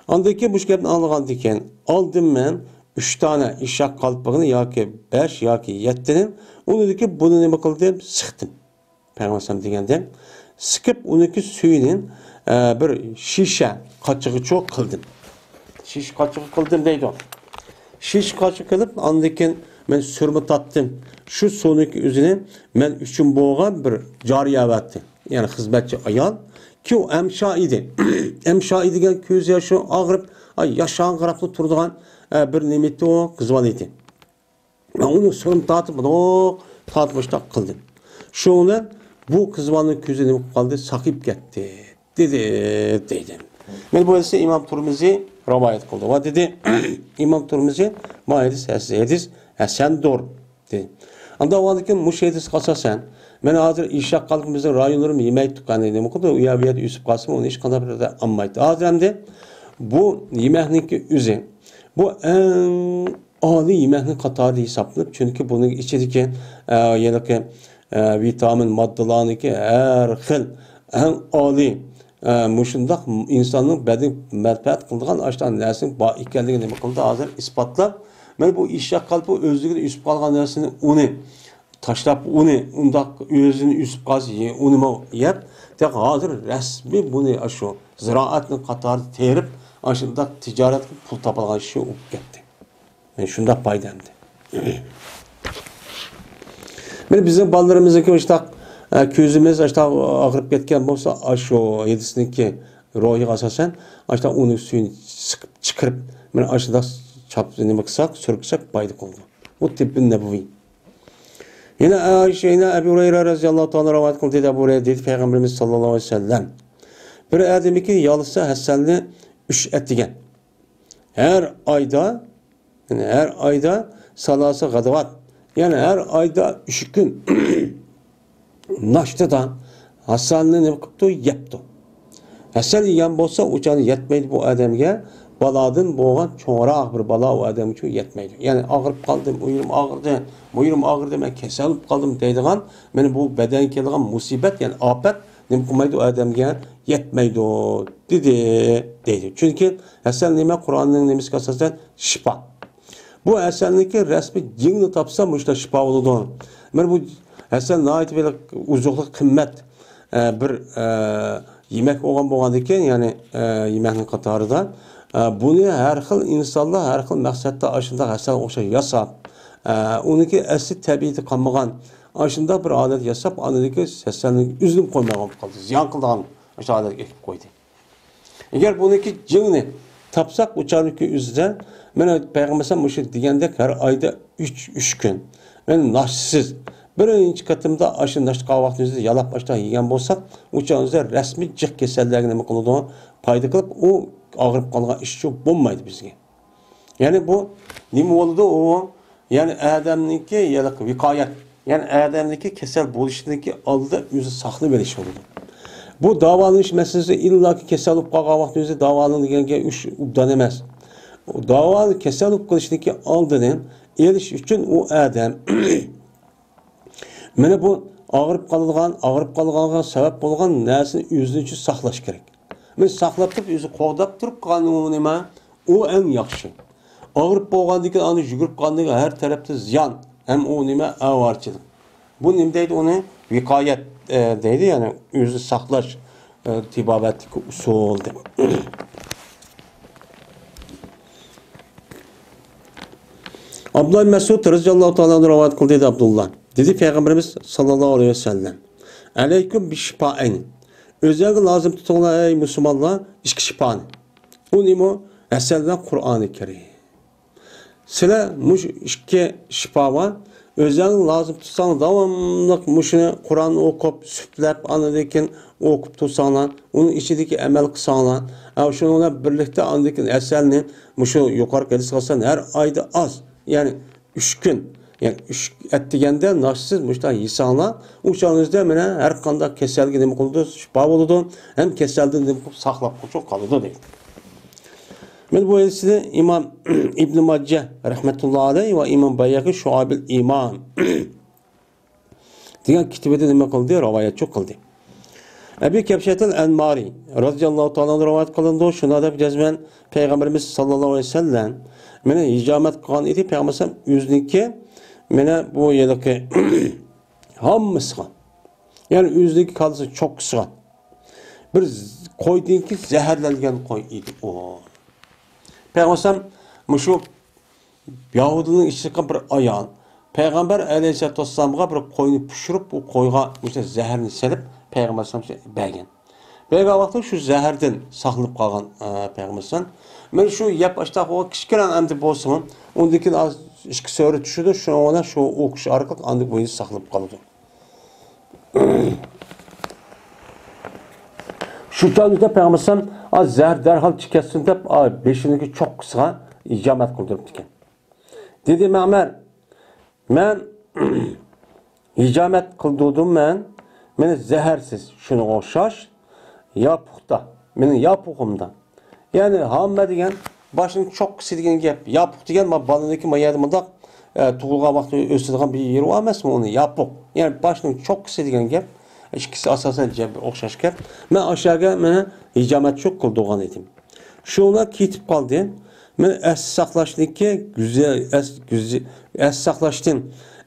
ئاندىن كېيىن مۇشۇ گەپنى ئاڭلىغاندىن كېيىن، ئالدىن مەن ئۈچ دانە ئېشەك قالپىقىنى ياكى بەش ياكى يەتتىنى، ئۇنىڭدىكى بۇنى نېمە قىلدىم؟ سىقتىم. پەيغەمبەر ئەلەيھىسسالام دېگەندەك، سىقىپ ئۇنىڭكى سۈيىنى، ئە، بىر شىشە قاچىغىچۇ قىلدىم. شىش قاچىغا قىلدىم دەيدۇ. شىش قاچىغا قىلىپ، ئاندىن كېيىن مەن سۈرمە تارتتىم. شۇ سۇنىڭكى ئۆزىنى مەن ئۈچۈن بولغان بىر جارىيە ئەۋەتتى. يەنى خىزمەتچى ئايال. كى ئۇ ئەمشا ئىدى. ئەمشا ئىدى دېگەن كۆز ياشى ئاغرىپ، ئاي، ياشانغىراپلا تۇرىدىغان، ئە، بىر نېمە ئىدى ئۇ، قىز بالا ئىدى. مەن ئۇنى سۇنۇم تارتىپ، مۇنداق تارتىپ مۇشۇنداق قىلدىم. شۇنىڭ بىلەن بۇ قىز بالىنىڭ كۆزى نېمە قىلىپ قالدى؟ ساقىيىپ كەتتى، دېدى، دەيدۇ. مانا بۇ ھەدىسنى ئىمام تۇرمىزى رىۋايەت قىلدى. ۋە دېدى، ئىمام تۇرمىزى، ما ھەدىس، ھەدىس ھەسەندۇر، دېدى. ئاندىن ئۇنىڭدىن كېيىن مۇشۇ ھەدىسكە ئاساسەن، مەن ھازىر ئېشەك قالپىقىمىزنىڭ رايونلىرىمۇ يېمەي تۇرغان، نېمە قىلدى؟ ئۇ يەر بۇ يەردە ئۆسۈپ قالسىمۇ، ئۇنى ھېچقانداق بىر يەردە ئالمايتتى. ھازىر ئەمدى بۇ يېمەكنىڭكى ئۆزى، بۇ ئەڭ ئالىي يېمەكنىڭ قاتارىدا ھېسابلىنىپ، چۈنكى بۇنىڭ ئىچىدىكى، ئە، ھېلىقى، ئە، ۋىتامىن ماددىلارنىڭكى ھەر خىل ئەڭ ئالىي، ئە، مۇشۇنداق ئىنساننىڭ بەدىنىگە مەنپەئەت قىلىدىغان ئاشۇنداق نەرسىنىڭ بار ئىكەنلىكىنى نېمە قىلدى؟ ھازىر ئىسپاتلاپ، مانا بۇ ئېشەك قالپىقى ئۆزلۈكىدىن ئۆسۈپ قالغان نەرسىنى، ئۇنى تاشلاپ، ئۇنى ئۇنداق ئۆزىدىن ئۆسۈپ قالسا، يە-، ئۇنىمۇ يەپ، تېخى ھازىر رەسمىي بۇنى ئاشۇ زىرائەتنىڭ قاتارىدا تېرىپ، ئاشۇنداق تىجارەت قىلىپ پۇل تاپالىغان ئىشى بولۇپ كەتتى. مانا شۇنداق پايدا ئەمدى. مانا بىزنىڭ بالىلىرىمىزنىڭكى ئاشۇنداق، ئە، كۆزىمىز ئاشۇنداق ئاغرىپ كەتكەن بولسا، ئاشۇ ھەدىسنىڭكى روھىغا ئاساسەن، ئاشۇنداق ئۇنىڭ سۈيىنى سىقىپ چىقىرىپ، مانا ئاشۇنداق چاپ، نېمە قىلساق، سۈركىسەك پايدا قىلىدۇ. بۇ تىببىن نەبەۋىي. يەنە ئائىشە، يەنە ئەبۇ ھۇرەيرە رەزىياللاھۇ تائالا رىۋايەت قىلدى، دېدى ئەبۇ ھۇرەيرە، دېدى پەيغەمبىرىمىز ساللاللاھۇ ئەلەيھى ۋەسەللەم، بىر ئادەمكى يالىسا ھەسەلنى ئۈچ ئەتىگەن، ھەر ئايدا، يەنى ھەر ئايدا سالاسە غەدىۋات، يەنى ھەر ئايدا ئۈچ كۈن ناشتىدا ھەسەلنى نېمە قىپتۇ؟ يەپتۇ. ھەسەل يېگەن بولسا، ئۇ چاغدا يەتمەيدۇ بۇ ئادەمگە. بالادىن بولغان چوڭراق بىر بالا ئۇ ئادەمگە يەتمەيدۇ. يەنى ئاغرىپ قالدىم، ئۇ يېرىم ئاغرىدى، بۇ يېرىم ئاغرىدى، مەن كېسەل بولۇپ قالدىم دەيدىغان، مانا بۇ بەدەنگە كېلىدىغان مۇسىبەت، يەنى ئاپەت نېمە قىلمايدۇ؟ ئۇ ئادەمگە يەتمەيدۇ، دېدى، دەيدۇ. چۈنكى ھەسەل نېمە؟ قۇرئاننىڭ نېمىسىگە ئاساسەن؟ شىپا. بۇ ھەسەلنىڭكى رەسمىي جىڭنى تاپسا، مۇشۇنداق شىپا بولىدۇ. مانا بۇ ھەسەل ناھايىتى بىر ئوزۇقلۇق، قىممەت، ئە، بىر، ئە، يېمەك بولغان، بولغاندىكىن، يەنى، ئە، يېمەكنىڭ قاتارىدا، ئە، بۇنى ھەر خىل ئىنسانلار ھەر خىل مەقسەتتە ئاشۇنداق ھەسەلگە ئوخشاش ياساپ، ئە، ئۇنىڭكى ئەسلى تەبىئىتى قالمىغان ئاشۇنداق بىر ھالەت ياساپ، ئاندىن كېيىن ھەسەلنى ئۈزۈپ قويماي قويۇپ قالدى، زىيان قىلىدىغان ئاشۇ ھالەتكە ئېلىپ قويدى. ئەگەر بۇنىڭكى جىڭنى تاپساق، ئۇ چاغنىڭكى ئۆزىدە، مانا پەيغەمبەر ئەلەيھىسسالام مۇشۇ دېگەندەك ھەر ئايدا ئۈچ، ئۈچ كۈن، يەنى ناشتىسىز، بىرىنچى قېتىمدا ئاشۇ ناشتا قالغان ۋاقتىمىزدا يالاپ ئاشتا يېگەن بولساق، ئۇ چاغ ئۆزىدە رەسمىي جىق كېسەللەرگە نېمە قىلىدۇ؟ پايدا قىلىپ، ئۇ ئاغرىپ قالغان ئىشچۇ بولمايدۇ بىزگە. يەنى بۇ نېمە بولىدۇ ئۇ؟ يەنى ئادەمنىڭكى ھېلىقى ۋىقايەت، يەنى ئادەمنىڭكى كېسەل بولۇشىنىڭكى ئالدىدا ئۆزى ساقلىۋېلىش بولىدۇ. بۇ داۋالىنىش مەسىلىسى ئىللاكى كېسەل بولۇپ قالغان ۋاقتىدا ئۆزى داۋالىنىدىغان گەپ ئۇش ئوبدان ئەمەس. داۋالىنىپ كېسەل بولۇپ قېلىشنىڭكى ئالدىنى ئېلىش ئۈچۈن ئۇ ئادەم مانا بۇ ئاغرىپ قالىدىغان، ئاغرىپ قالغانغا سەۋەب بولغان نەرسىنى ئۆزىنىڭ ئۈچۈن ساقلاش كېرەك. مانا ساقلاپ تۇرۇپ، ئۆزى قوغداپ تۇرۇپ قالغان ئۇ نېمە؟ ئۇ ئەڭ ياخشى. ئاغرىپ بولغاندىن كېيىن ئاندىن يۈگۈرۈپ قالغاندىن كېيىن ھەر تەرەپتە زىيان، ھەم ئۇ نېمە؟ ئاۋارىچىلىك. بۇ نېمە دەيدۇ ئۇنى؟ ۋىقايەت، ئە، دەيدۇ، يەنى ئۆزىنى ساقلاش، ئە، تېبابەتتىكى ئۇسۇل دەپ. ئابدۇللا مەسئۇد رەزىياللاھۇ تائالا ئەنھۇ رىۋايەت قىلدى، دەيدى ئابدۇللا. دېدى پەيغەمبىرىمىز ساللاللاھۇ ئەلەيھى ۋەسەللەم، ئەلەيكۇم بىششىپائەينى. ئۆزلەرگە لازىم تۇتۇڭلار، ئەي مۇسۇلمانلار، ئىككى شىپانى. ئۇ نېمە؟ ھەسەل بىلەن قۇرئانى كەرىم. سىلەر مۇشۇ ئىككى شىپاۋان ئۆزەڭ لازىم تۇتساڭ، داۋاملىق مۇشۇنى قۇرئان ئوقۇپ، سۈپلەپ، ئاندىن كېيىن ئوقۇپ تۇرساڭلار، ئۇنىڭ ئىچىدىكى ئەمەل قىلساڭلار، ھە، شۇنىڭ بىلەن بىرلىكتە ئاندىن كېيىن ھەسەلنى مۇشۇ يۇقىرىقى ھەدىسكە ئاساسەن ھەر ئايدا ئاز، يەنى ئۈچ كۈن، يەنى ئۈچ ئەتىگەندە ناشتىسىز مۇشۇنداق يېسەڭلار، ئۇ چاغىڭىزدا مانا ھەر قانداق كېسەلگە نېمە قىلىدۇ؟ شىپا بولىدۇ، ھەم كېسەلدىن نېمە قىلىپ ساقلاپ قويۇشۇپ قالىدۇ دەيدۇ. مانا بۇ ھەدىسنى ئىمام ئىبن ماجە رەھمەتۇللا ئەلەيھ ۋە ئىمام بەيھەقى شۇئەبۇل ئىمان دېگەن كىتابىدا نېمە قىلدى؟ رىۋايەتچى قىلدى. ئەبى كەبشەتىل ئەنمارى رازىياللاھۇ تائالا ئەنھۇ رىۋايەت قىلىنىدۇ. شۇنىڭ دەپ جەزمەن پەيغەمبىرىمىز ساللاللاھۇ ئەلەيھى ۋەسەللەم مېنى ھىجامەت قىلغان ئىدى. پەيغەمبەر ئۆزىنىڭكى مانا بۇ يىلقى ھاممىسىغا، يەنى ئۆزىنىڭكى كالىسى چوققىسىغا بىر ز-، قويدىنكى زەھەرلەنگەن قوي ئىدى ئۇ. پەيغەمبەر مۇشۇ يەھۇدىينىڭ ئىچىدىكى بىر ئايال پەيغەمبەر ئەلەيھىسسالاتۇ ۋەسسالامغا بىر قوينى پىشۇرۇپ، ئۇ قويغا مۇشۇ زەھەرنى سېلىپ پەيغەمبەر ئەلەيھىسسالام بەرگەن. بەرگەن ۋاقتىدا شۇ زەھەردىن ساقلىنىپ قالغان، ئە، پەيغەمبەر ئەلەيھىسسالام. مانا شۇ يەپ ئاشتاق بولغان كىچىككىنە ئەمدى بولسىمۇ، ئۇندىن كېيىن ئاز ئىككى سۆرە چۈشىدۇ، شۇنىڭ بىلەن شۇ ئۇ كىشى ئارقىلىق ئاندىن بۇيىنى ساقلىنىپ قالىدۇ. شۇ چاغدا پەيغەمبەر ئەلەيھىسسالام، ئا، زەھەر دەرھال چىقىپ كەتسۇن دەپ، ئا، بېشىنىڭكى چوققىسىغا ھىجامەت قىلدۇرۇپتىكەن. دېدى مەمەر، مەن ھىجامەت قىلدۇردۇم مەن، مېنى زەھەرسىز، شۇنىڭغا ئوخشاش، ياپۇقتا، مېنىڭ ياپۇقۇمدا. يەنى ھاممە دېگەن باشنىڭ چوققىسى دېگەن گەپ. ياپۇق دېگەن ما بالىنىڭكى ما يەردە مۇنداق، ئە، تۇغۇلغان ۋاقتى ئۆسىدىغان بىر يېرى بار ئەمەسمۇ ئۇنى؟ ياپۇق. يەنى باشنىڭ چوققىسى دېگەن گەپ. ئىككىسى ئاساسەن جەبى ئوخشاش گەپ. مەن ئاشۇ يەرگە مېنى ھىجامەت شۇ قىلدۇرغان ئىدىم. شۇ بىلەن كېتىپ قالدى. مەن ئەستە ساقلاشنىڭكى گۈزەل، ئەس-، گۈزە-، ئەستە ساقلاشتىن،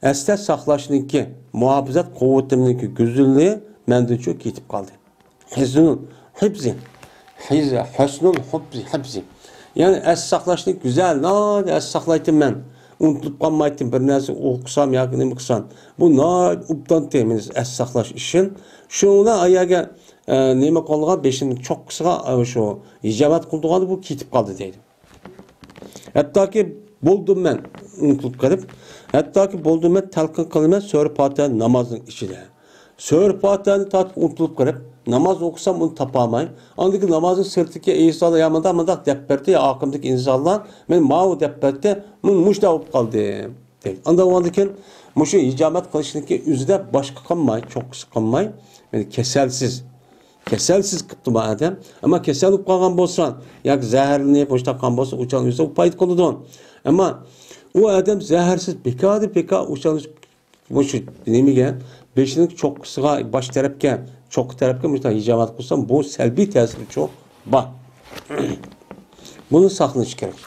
ئەستە ساقلاشنىڭكى مۇھاپىزەت قۇۋۋىتىمنىڭكى گۈزەللىكى مەندىن شۇ كېتىپ قالدى. ھەسنۇل ھىفزى. ھىز-، ھەسنۇل ھىفزى، ھىفزى. يەنى ئەستە ساقلاشنى گۈزەل، ناھايىتى ئەستە ساقلايتتىم مەن. ئۇنتۇلۇپ قالمايتتىم، بىر نەرسە ئوقۇسام ياكى نېمە قىلسام. بۇ ناھايىتى ئوبدانتى مېنى ئەستە ساقلاش ئىشىم. شۇنىڭ بىلەن ئاياگە، ئە، نېمە قىلغان، بېشىنىڭ چوققىسىغا، ئە، شۇ ھىجامەت قىلدۇرغاندا بۇ كېتىپ قالدى دەيدۇ. ھەتتاكى بولدۇم مەن ئۇنتۇلۇپ قېلىپ، ھەتتاكى بولدۇم مەن تەلقىن قىلىمەن سۈرە پاتىھە نامازنىڭ ئىچىدە. سۈرە پاتىھەنى تارتىپ ئۇنتۇلۇپ قېلىپ، ناماز ئوقۇسام ئۇنى تاپالماي. ئاندىن كېيىن نامازنىڭ سىرتىدىكى ئىنسانلار يا مۇنداق، مۇنداق دەپ بەردى، يا ئارقامدىكى ئىنسانلار، مەن ماۋۇ دەپ بەردى، مەن مۇشۇنداق بولۇپ قالدى. دەيدۇ. ئانداق بولغاندىن كېيىن مۇشۇ ھىجامەت قىلىشنىڭكى ئۆزىدە باشقا قىلماي، چوققىسى قىلماي، يەنى كەسەلسىز، كەسەلسىز قىپتۇ بۇ ئادەم. ئەمما كەسەل بولۇپ قالغان بولسا ياكى زەھەرلىنىپ مۇشۇنداق قىلغان بولسا، ئۇچان ئۆزى پايدا قىلىدۇ. ئەمما ئۇ ئادەم زەھەرسىز، بىكاردىن بىكار ئۇچان مۇشۇ نېمىگە، بېشىنىڭ چوققىسىغا، باش تەرەپكە، چوققا تەرەپكە مۇشۇنداق ھىجامەت قىلسام، بۇ سەلبىي تەسىرىچۇ بار. بۇنى ساقلىنىش كېرەك.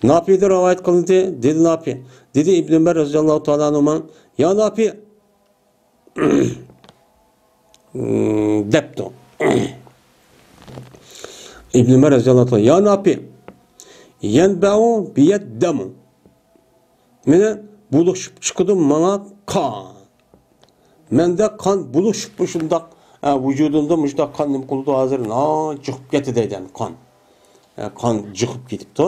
ناپىدىن رىۋايەت قىلىندى، دېدى ناپى، دېدى ئىبن ئۆمەر رەزىياللاھۇ تائالا ئەنھۇما، يا ناپى، دەپتۇ. ئىبن ئۆمەر رەزىياللاھۇ تائالا، يا ناپى، يەنبەئۇ بىيە دەمۇ. مېنى بۇلۇشۇپ چىقىدۇ ماڭا قان. مەندە قان بۇلۇشۇپ شۇنداق، ئە، ۋۇجۇدۇمدا مۇشۇنداق قان نېمە قىلىدۇ ھازىر؟ نا، جىقىپ كەتتى دەيدۇ، قان. ئە، قان جىقىپ كېتىپتۇ.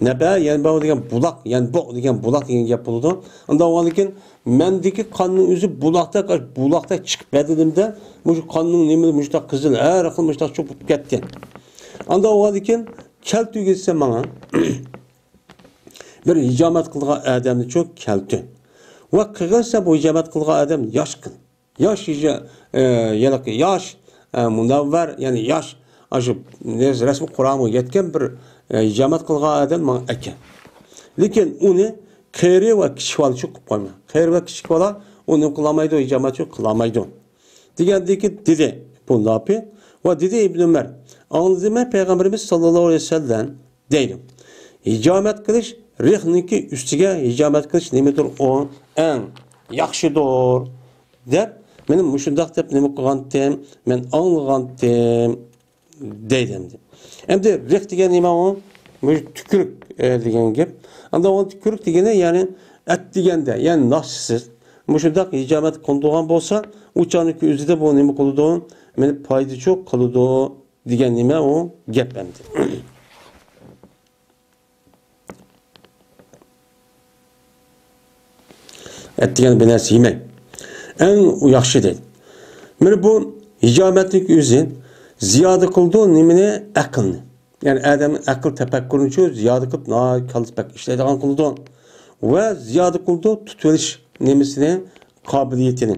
نەبە يەنبەئۇ دېگەن بۇلاق، يەنبۇ دېگەن بۇلاق دېگەن گەپ بولىدۇ. ئۇنداق بولغاندىن كېيىن مەندىكى قاننىڭ ئۆزى بۇلاقتەك، بۇلاقتەك چىقىپ بەدىنىمدە مۇشۇ قاننىڭ نېمە مۇشۇنداق قىزىل، ھەر خىل مۇشۇنداق چوقۇپ كەتتى. ئانداق بولغاندىن كېيىن كەلتۈرگىزسە ماڭا. بىر ھىجامەت قىلغان ئادەمنى چوق كەلتۈر. ۋە قىلغانسەن بۇ ھىجامەت قىلغان ئادەم ياش قىل. ياش ھىجا-، ئە، يەنى ياش، ئە، مۇنەۋۋەر، يەنى ياش، ئاشۇ رەسمىي قۇرامىغا يەتكەن بىر، ئە، ھىجامەت قىلغان ئادەم ماڭا ئەكەل. لېكىن ئۇنى قېرى ۋە كىچىك بالا چوق قىلىپ قويما. قېرى ۋە كىچىك بالا ئۇنى قىلالمايدۇ، ھىجامەت چوق قىلالمايدۇ. دېگەندىكى دېدى بۇ ناپى. ۋە دېدى ئىبن ئۆمەر، ئاڭلىدىمەن پەيغەمبىرىمىز ساللاللاھۇ ئەلەيھى ۋەسەللەم دەيدۇ. ھىجامەت قىلىش رېخنىڭكى ئۈستىگە ھىجامەت قىلىش نېمىدۇر ئۇ ئەڭ ياخشىدۇر دەپ، مېنى مۇشۇنداق دەپ نېمە قىلغانتىم، مەن ئاڭلىغانتىم دەيدۇ ئەمدى. ئەمدى رېخ دېگەن نېمە ئۇ؟ مۇشۇ تۈكۈرۈك، ئە، دېگەن گەپ. ئاندىن ئۇ تۈكۈرۈك دېگىنى، يەنى ئەتىگەندە، يەنى ناشتىسىز مۇشۇنداق ھىجامەت قىلىنىدىغان بولسا، ئۇ چاغنىڭكى ئۆزىدە بۇ نېمە قىلىدۇ؟ مېنى پايدىچۇ قىلىدۇ. دېگەن نېمە ئۇ گەپ ئەمدى. ئەتىگەن بىر نەرسە يېمەي. ئەڭ ياخشى دەيدۇ. مانا بۇ ھىجامەتنىڭ ئۆزى زىيادە قىلىدۇ نېمىنى؟ ئەقىلنى. يەنى ئادەمنىڭ ئەقىل تەپەككۇرىنىچۇ زىيادە قىلىپ، ناھايىتى كاللىسى بەك ئىشلەيدىغان قىلىدۇ. ۋە زىيادە قىلىدۇ تۇتۇۋېلىش نېمىسىنى، قابىلىيىتىنى.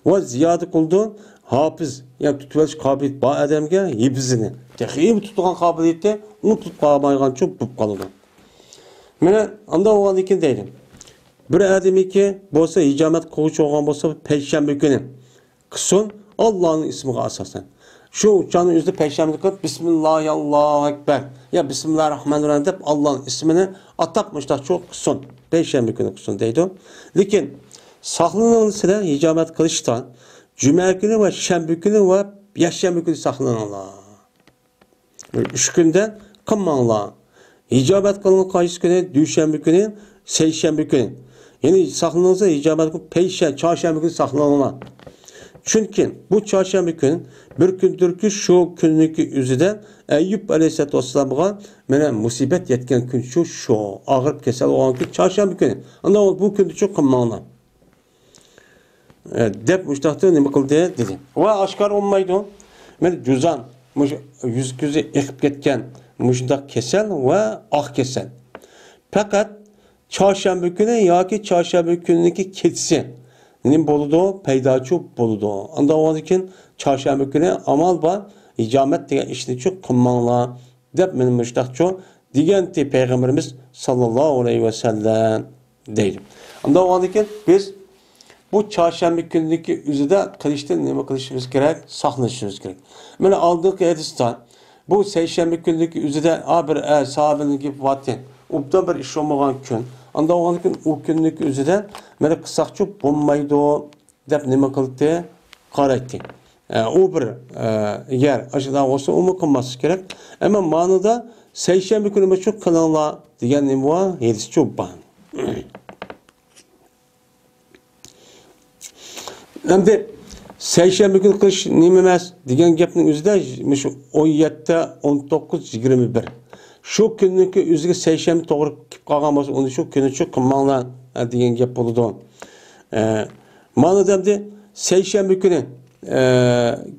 ۋە زىيادە قىلىدۇ ھاپىز، يەنى تۇتۇۋېلىش قابىلىيىتى بار ئادەمگە ھىپزىنى. تېخى تۇتىدىغان قابىلىيىتى ئۇنتۇلۇپ قالمايدىغانچۇ بولۇپ قالىدۇ. مانا ئانداق بولغاندىن كېيىن دەيدۇ. بىر ئادەمنىڭكى بولسا ھىجامەت قىلغۇچى بولغان بولسا پەيشەنبە كۈنى قىلسۇن، ئاللانىڭ ئىسمىغا ئاساسەن. شۇ چاغنىڭ ئۆزىدە پەيشەنبە قىلىپ، بىسمىللاھى ئاللاھۇ ئەكبەر، يا بىسمىللاھىر راھمانىر راھىم دەپ ئاللانىڭ ئىسمىنى ئاتاپ مۇشتاقچۇ قىلسۇن. پەيشەنبە كۈنى قىلسۇن دەيدۇ. لېكىن ساقلىنىڭلار سىلەر ھىجامەت قىلىشتىن جۈمە كۈنى ۋە شەنبە كۈنى ۋە يەكشەنبە كۈنى ساقلىنىڭلار. ئۈچ كۈندە قىلماڭلار. ھىجامەت قىلغان قايسى كۈنى؟ دۈشەنبە كۈنى، سەيشەنبە كۈنى. يەنى ساقلىنىڭلار ھىجامەت قىلىپ، پەيشە-، چارشەنبە كۈنى ساقلىنىڭلار. چۈنكى بۇ چارشەنبە كۈن بىر كۈندۇركى، شۇ كۈننىڭكى ئۆزىدە ئەييۇب ئەلەيھىسسالاتۇ ۋەسسالامغا مانا مۇسىبەت يەتكەن كۈن شۇ، شۇ ئاغرىپ كېسەل بولغان كۈن چارشەنبە كۈنى. ئانداق بۇ كۈندىچۇ قىلماڭلار. ئە، دەپ مۇشتاقتا نېمە قىلدى دېدى. ۋە ئاشكارا بولمايدۇ. مانا جۇزام، مۇشۇ يۈز كۆزى ئېقىپ كەتكەن مۇشۇنداق كېسەل ۋە ئاق كېسەل. پەقەت چارشەنبە كۈنى ياكى چارشەنبە كۈنىنىڭكى كېچىسى نېمە بولىدۇ؟ پەيداچۇ بولىدۇ. ئانداق بولغاندىن كېيىن چارشەنبە كۈنى ئامال بار، ھىجامەت دېگەن ئىشنىچۇ قىلماڭلار. دەپ مانا مۇشتاقچۇ دېگەنتى پەيغەمبىرىمىز ساللاللاھۇ ئەلەيھى ۋەسەللەم دەيدۇ. ئانداق بولغاندىن كېيىن بىز بۇ چارشەنبە كۈنىدىكى ئۆزىدە قىلىشتىن نېمە قىلىشىمىز كېرەك؟ ساقلىنىشىمىز كېرەك. مانا ئالدىنقى ھەدىستە بۇ سەيشەنبە كۈنىدىكى ئۆزىدە، ھا، بىر، ئە، ساھابىنىڭ گېپى بارتى. ئوبدان بىر ئىش بولمىغان كۈن. ئانداق بولغاندىن كېيىن ئۇ كۈننىڭكى ئۆزىدە مانا قىلساقچۇ بولمايدۇ. دەپ نېمە قىلدى؟ قارايتتى. ئە، ئۇ بىر، ئە، يەر، ئاشۇنداق بولسا ئۇمۇ قىلماسلىق كېرەك. ئەمما مانىدا سەيشەنبە كۈنى مۇشۇ قىلىڭلار دېگەن نېمە بار؟ ھەدىسچۇ بار. ئەمدى سەيشەنبە كۈنى قىلىش نېمە ئەمەس دېگەن گەپنىڭ ئۆزىدە مۇشۇ ئون يەتتە، ئون توققۇز، يىگىرمە بىر. شۇ كۈننىڭكى ئۆزىگە سەيشەنبە توغرا كېلىپ قالغان بولسا، ئۇنى شۇ كۈنى شۇ قىلماڭلار، ئە، دېگەن گەپ بولىدۇ. ئە، مانا ئەمدى سەيشەنبە كۈنى، ئە،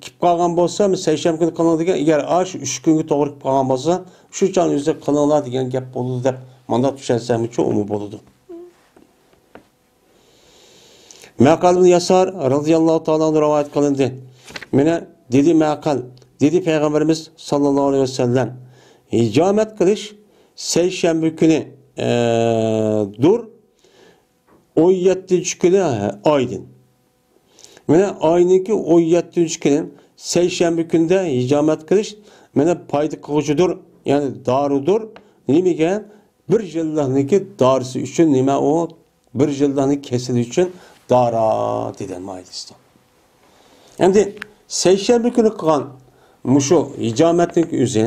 كېلىپ قالغان بولسا، سەيشەنبە كۈنى قىلىڭ دېگەن، ئەگەر ئاشۇ ئۈچ كۈنگە توغرا كېلىپ قالغان بولسا، شۇ چاغنى ئۆزى قىلىڭلار دېگەن گەپ بولىدۇ دەپ، مانداق چۈشەنسەمچۇ ئۇمۇ بولىدۇ. مەقەل ئىبن ياسار رەزىياللاھۇ تائالا ئەنھۇ رىۋايەت قىلىندى. مانا دېدى مەقەل، دېدى پەيغەمبىرىمىز ساللاللاھۇ ئەلەيھى ۋەسەللەم، ھىجامەت قىلىش سەيشەنبە كۈنى، ئە، دۇر، ئون يەتتىنچى كۈنى ئايدىن. مانا ئاينىڭكى ئون يەتتىنچى كۈنى سەيشەنبە كۈندە ھىجامەت قىلىش، مانا پايدا قىلغۇچىدۇر، يەنى دارىدۇر. نېمىگە؟ بىر يىللىقنىڭكى دارىسى ئۈچۈن. نېمە ئۇ؟ بىر يىللىقنىڭ كېسىلى ئۈچۈن دارا دېدى مايلىستا. ئەمدى سەيشەنبە كۈنى قىلغان مۇشۇ ھىجامەتنىڭ ئۆزى،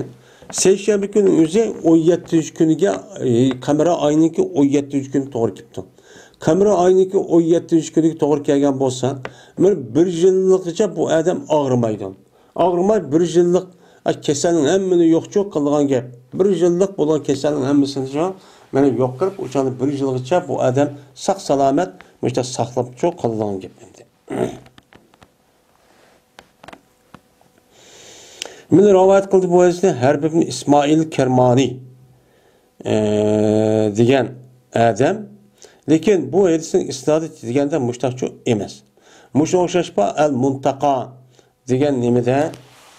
سەيشەنبە كۈنى ئۆزى ئون يەتتىنچى كۈنىگە، ئى، قەمەرىي ئاينىڭكى ئون يەتتىنچى كۈنى توغرا كېلىپتۇ. قەمەرىي ئاينىڭكى ئون يەتتىنچى كۈنىگە توغرا كەلگەن بولسا، مانا بىر يىللىقىچە بۇ ئادەم ئاغرىمايدۇ. ئاغرىماي بىر يىللىق، ئە، كېسەلنىڭ ھەممىنى يوقچۇ قىلىدىغان گەپ. بىر يىللىق بولغان كېسەلنىڭ ھەممىسىنى مانا يوق قىلىپ، ئۇ چاغدا بىر يىلغىچە بۇ ئادەم ساق سالامەت مۇشۇنداق ساقلاپچۇ قىلىدىغان گەپ ئەمدى. مانا رىۋايەت قىلدى بۇ ھەدىسنى ھەرب ئىبن ئىسمائىل كەرمانى، ئە، دېگەن ئادەم. لېكىن بۇ ھەدىسنىڭ ئىسنادى دېگەندە مۇشتاقچۇ ئەمەس. مۇشۇ ئوخشاش بار ئەل مۇنتاقا دېگەن نېمىدە؟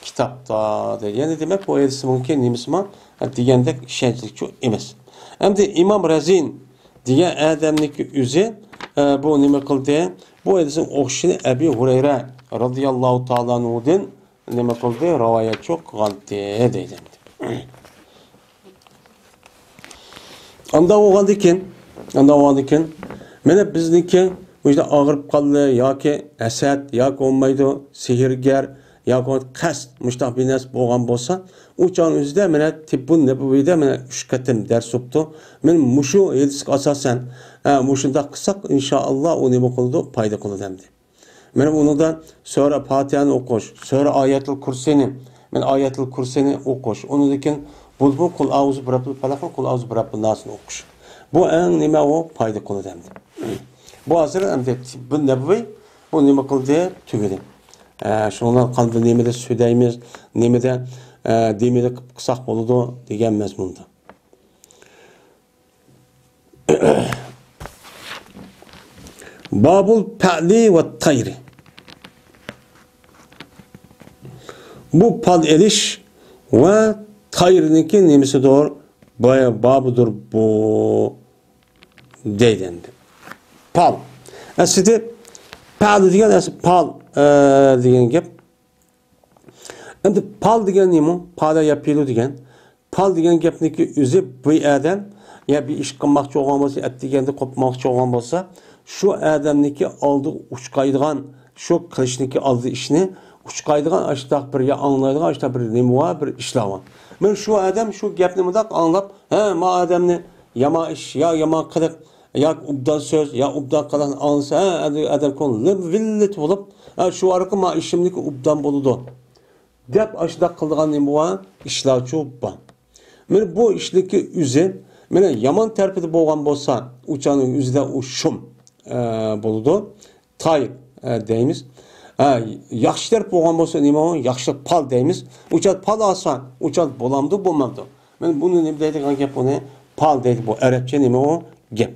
كىتابتا دەيدۇ. يەنى دېمەك، بۇ ھەدىسنىڭكى نېمىسىمۇ دېگەندەك ئىشەنچلىكچۇ ئەمەس. ئەمدى ئىمام رەزىن دېگەن ئادەمنىڭكى ئۆزى، ئە، بۇ نېمە قىلدى؟ بۇ ھەدىسنىڭ ئوخشىشىنى ئەبى ھۇرەيرە رازىياللاھۇ تائالا ئەنھۇدىن نېمە قىلدى؟ رىۋايەتچۇ قىلغانتى دەيدۇ. ئانداق بولغاندىن كېيىن، ئانداق بولغاندىن كېيىن، مانا بىزنىڭكى مۇشۇنداق ئاغرىپ قالدى ياكى ھەسەت ياكى بولمايدۇ، سېھىرگەر ياكى قەست مۇشۇنداق بىر نەرسە بولغان بولسا، ئۇ چاغنىڭ ئۆزىدە مانا تىببۇن نەبەۋىيدە مانا ئۈچ قېتىم دەرس ئوقۇپتۇ. مانا مۇشۇ ھەدىسكە ئاساسەن، ھە، مۇشۇنداق قىلساق، ئىنشائاللا، ئۇ نېمە قىلىدۇ؟ پايدا قىلىدۇ ئەمدى. مانا ئۇنىڭدا سۈرە پاتىھەنى ئوقۇش، سۈرە ئايەتۇل كۇرسىنى، مەن ئايەتۇل كۇرسىنى ئوقۇش، ئۇنىڭدىن كېيىن بۇلبۇل قۇل ئەئۇزۇ بىرەببىل پەلەق ۋە قۇل ئەئۇزۇ بىرەببىن ناسنى ئوقۇش. بۇ ئەڭ نېمە ئۇ پايدا قىلىدۇ ئەمدى. بۇ ھازىر ئەمدى تىببىن نەبەۋىي بۇ نېمە قىلدى؟ تۈگىدى. ئە، شۇنىڭ قانداق نېمىدە سۈدەيمىز، نېمىدە، ئە، دېمىدە قىلساق بولىدۇ دېگەن مەزمۇندا. بابۇل پەلى ۋە تايرى. بۇ پال ئېلىش ۋە تايرنىڭكى نېمىسىدۇر؟ با-، بابىدۇر بۇ دەيدۇ ئەمدى. پال. ئەسلىدە پەلى دېگەن ئەسلى پال، ئە، دېگەن گەپ. ئەمدى پال دېگەن نېمە؟ پالە يا پىلۇ دېگەن. پال دېگەن گەپنىكى ئۆزى بۇ ئادەم يا بىر ئىش قىلماقچى بولغان بولسا، ئەتىگەندە قوپماقچى بولغان بولسا، شۇ ئادەمنىكى ئالدىغا ئۇچقايدىغان، شۇ قىلىشنىكى ئالدى ئىشنى ئۇچقايدىغان ئاشتاق بىر يا ئاڭلايدىغان ئاشتاق بىر نېمە بار، بىر ئىشلار بار. مانا شۇ ئادەم شۇ گەپنى مۇنداق ئاڭلاپ، ھە، ما ئادەمنى يامان ئىش يا يامان قىلىق ياكى ئوبدان سۆز يا ئوبدان قىلىقنى ئاڭلىسا، ھە، ئادەم، ئادەم كۆڭلى ۋىللىتى بولۇپ، ھە، شۇ ئارقىلىق ما ئىشىمنىكى ئوبدان بولىدۇ دەپ ئاشۇنداق قىلىدىغان نېمە بار؟ ئىشلارچۇ بار. مانا بۇ ئىشنىڭكى ئۆزى، مانا يامان تەرىپىدە بولغان بولسا، ئۇچانىڭ ئۆزىدە ئۇ شۇم، ئە، بولىدۇ. تايىر، ئە، دەيمىز. ھە، ياخشى تەرەپ بولغان بولسا نېمە ئۇ؟ ياخشى پال دەيمىز. ئۇچان پال ئالسا، ئۇچان بولامدۇ، بولمامدۇ؟ مانا بۇنى نېمە دەيدىغان گەپ ئۇنى؟ پال دەيدۇ. بۇ ئەرەبچە نېمە ئۇ؟ گەپ.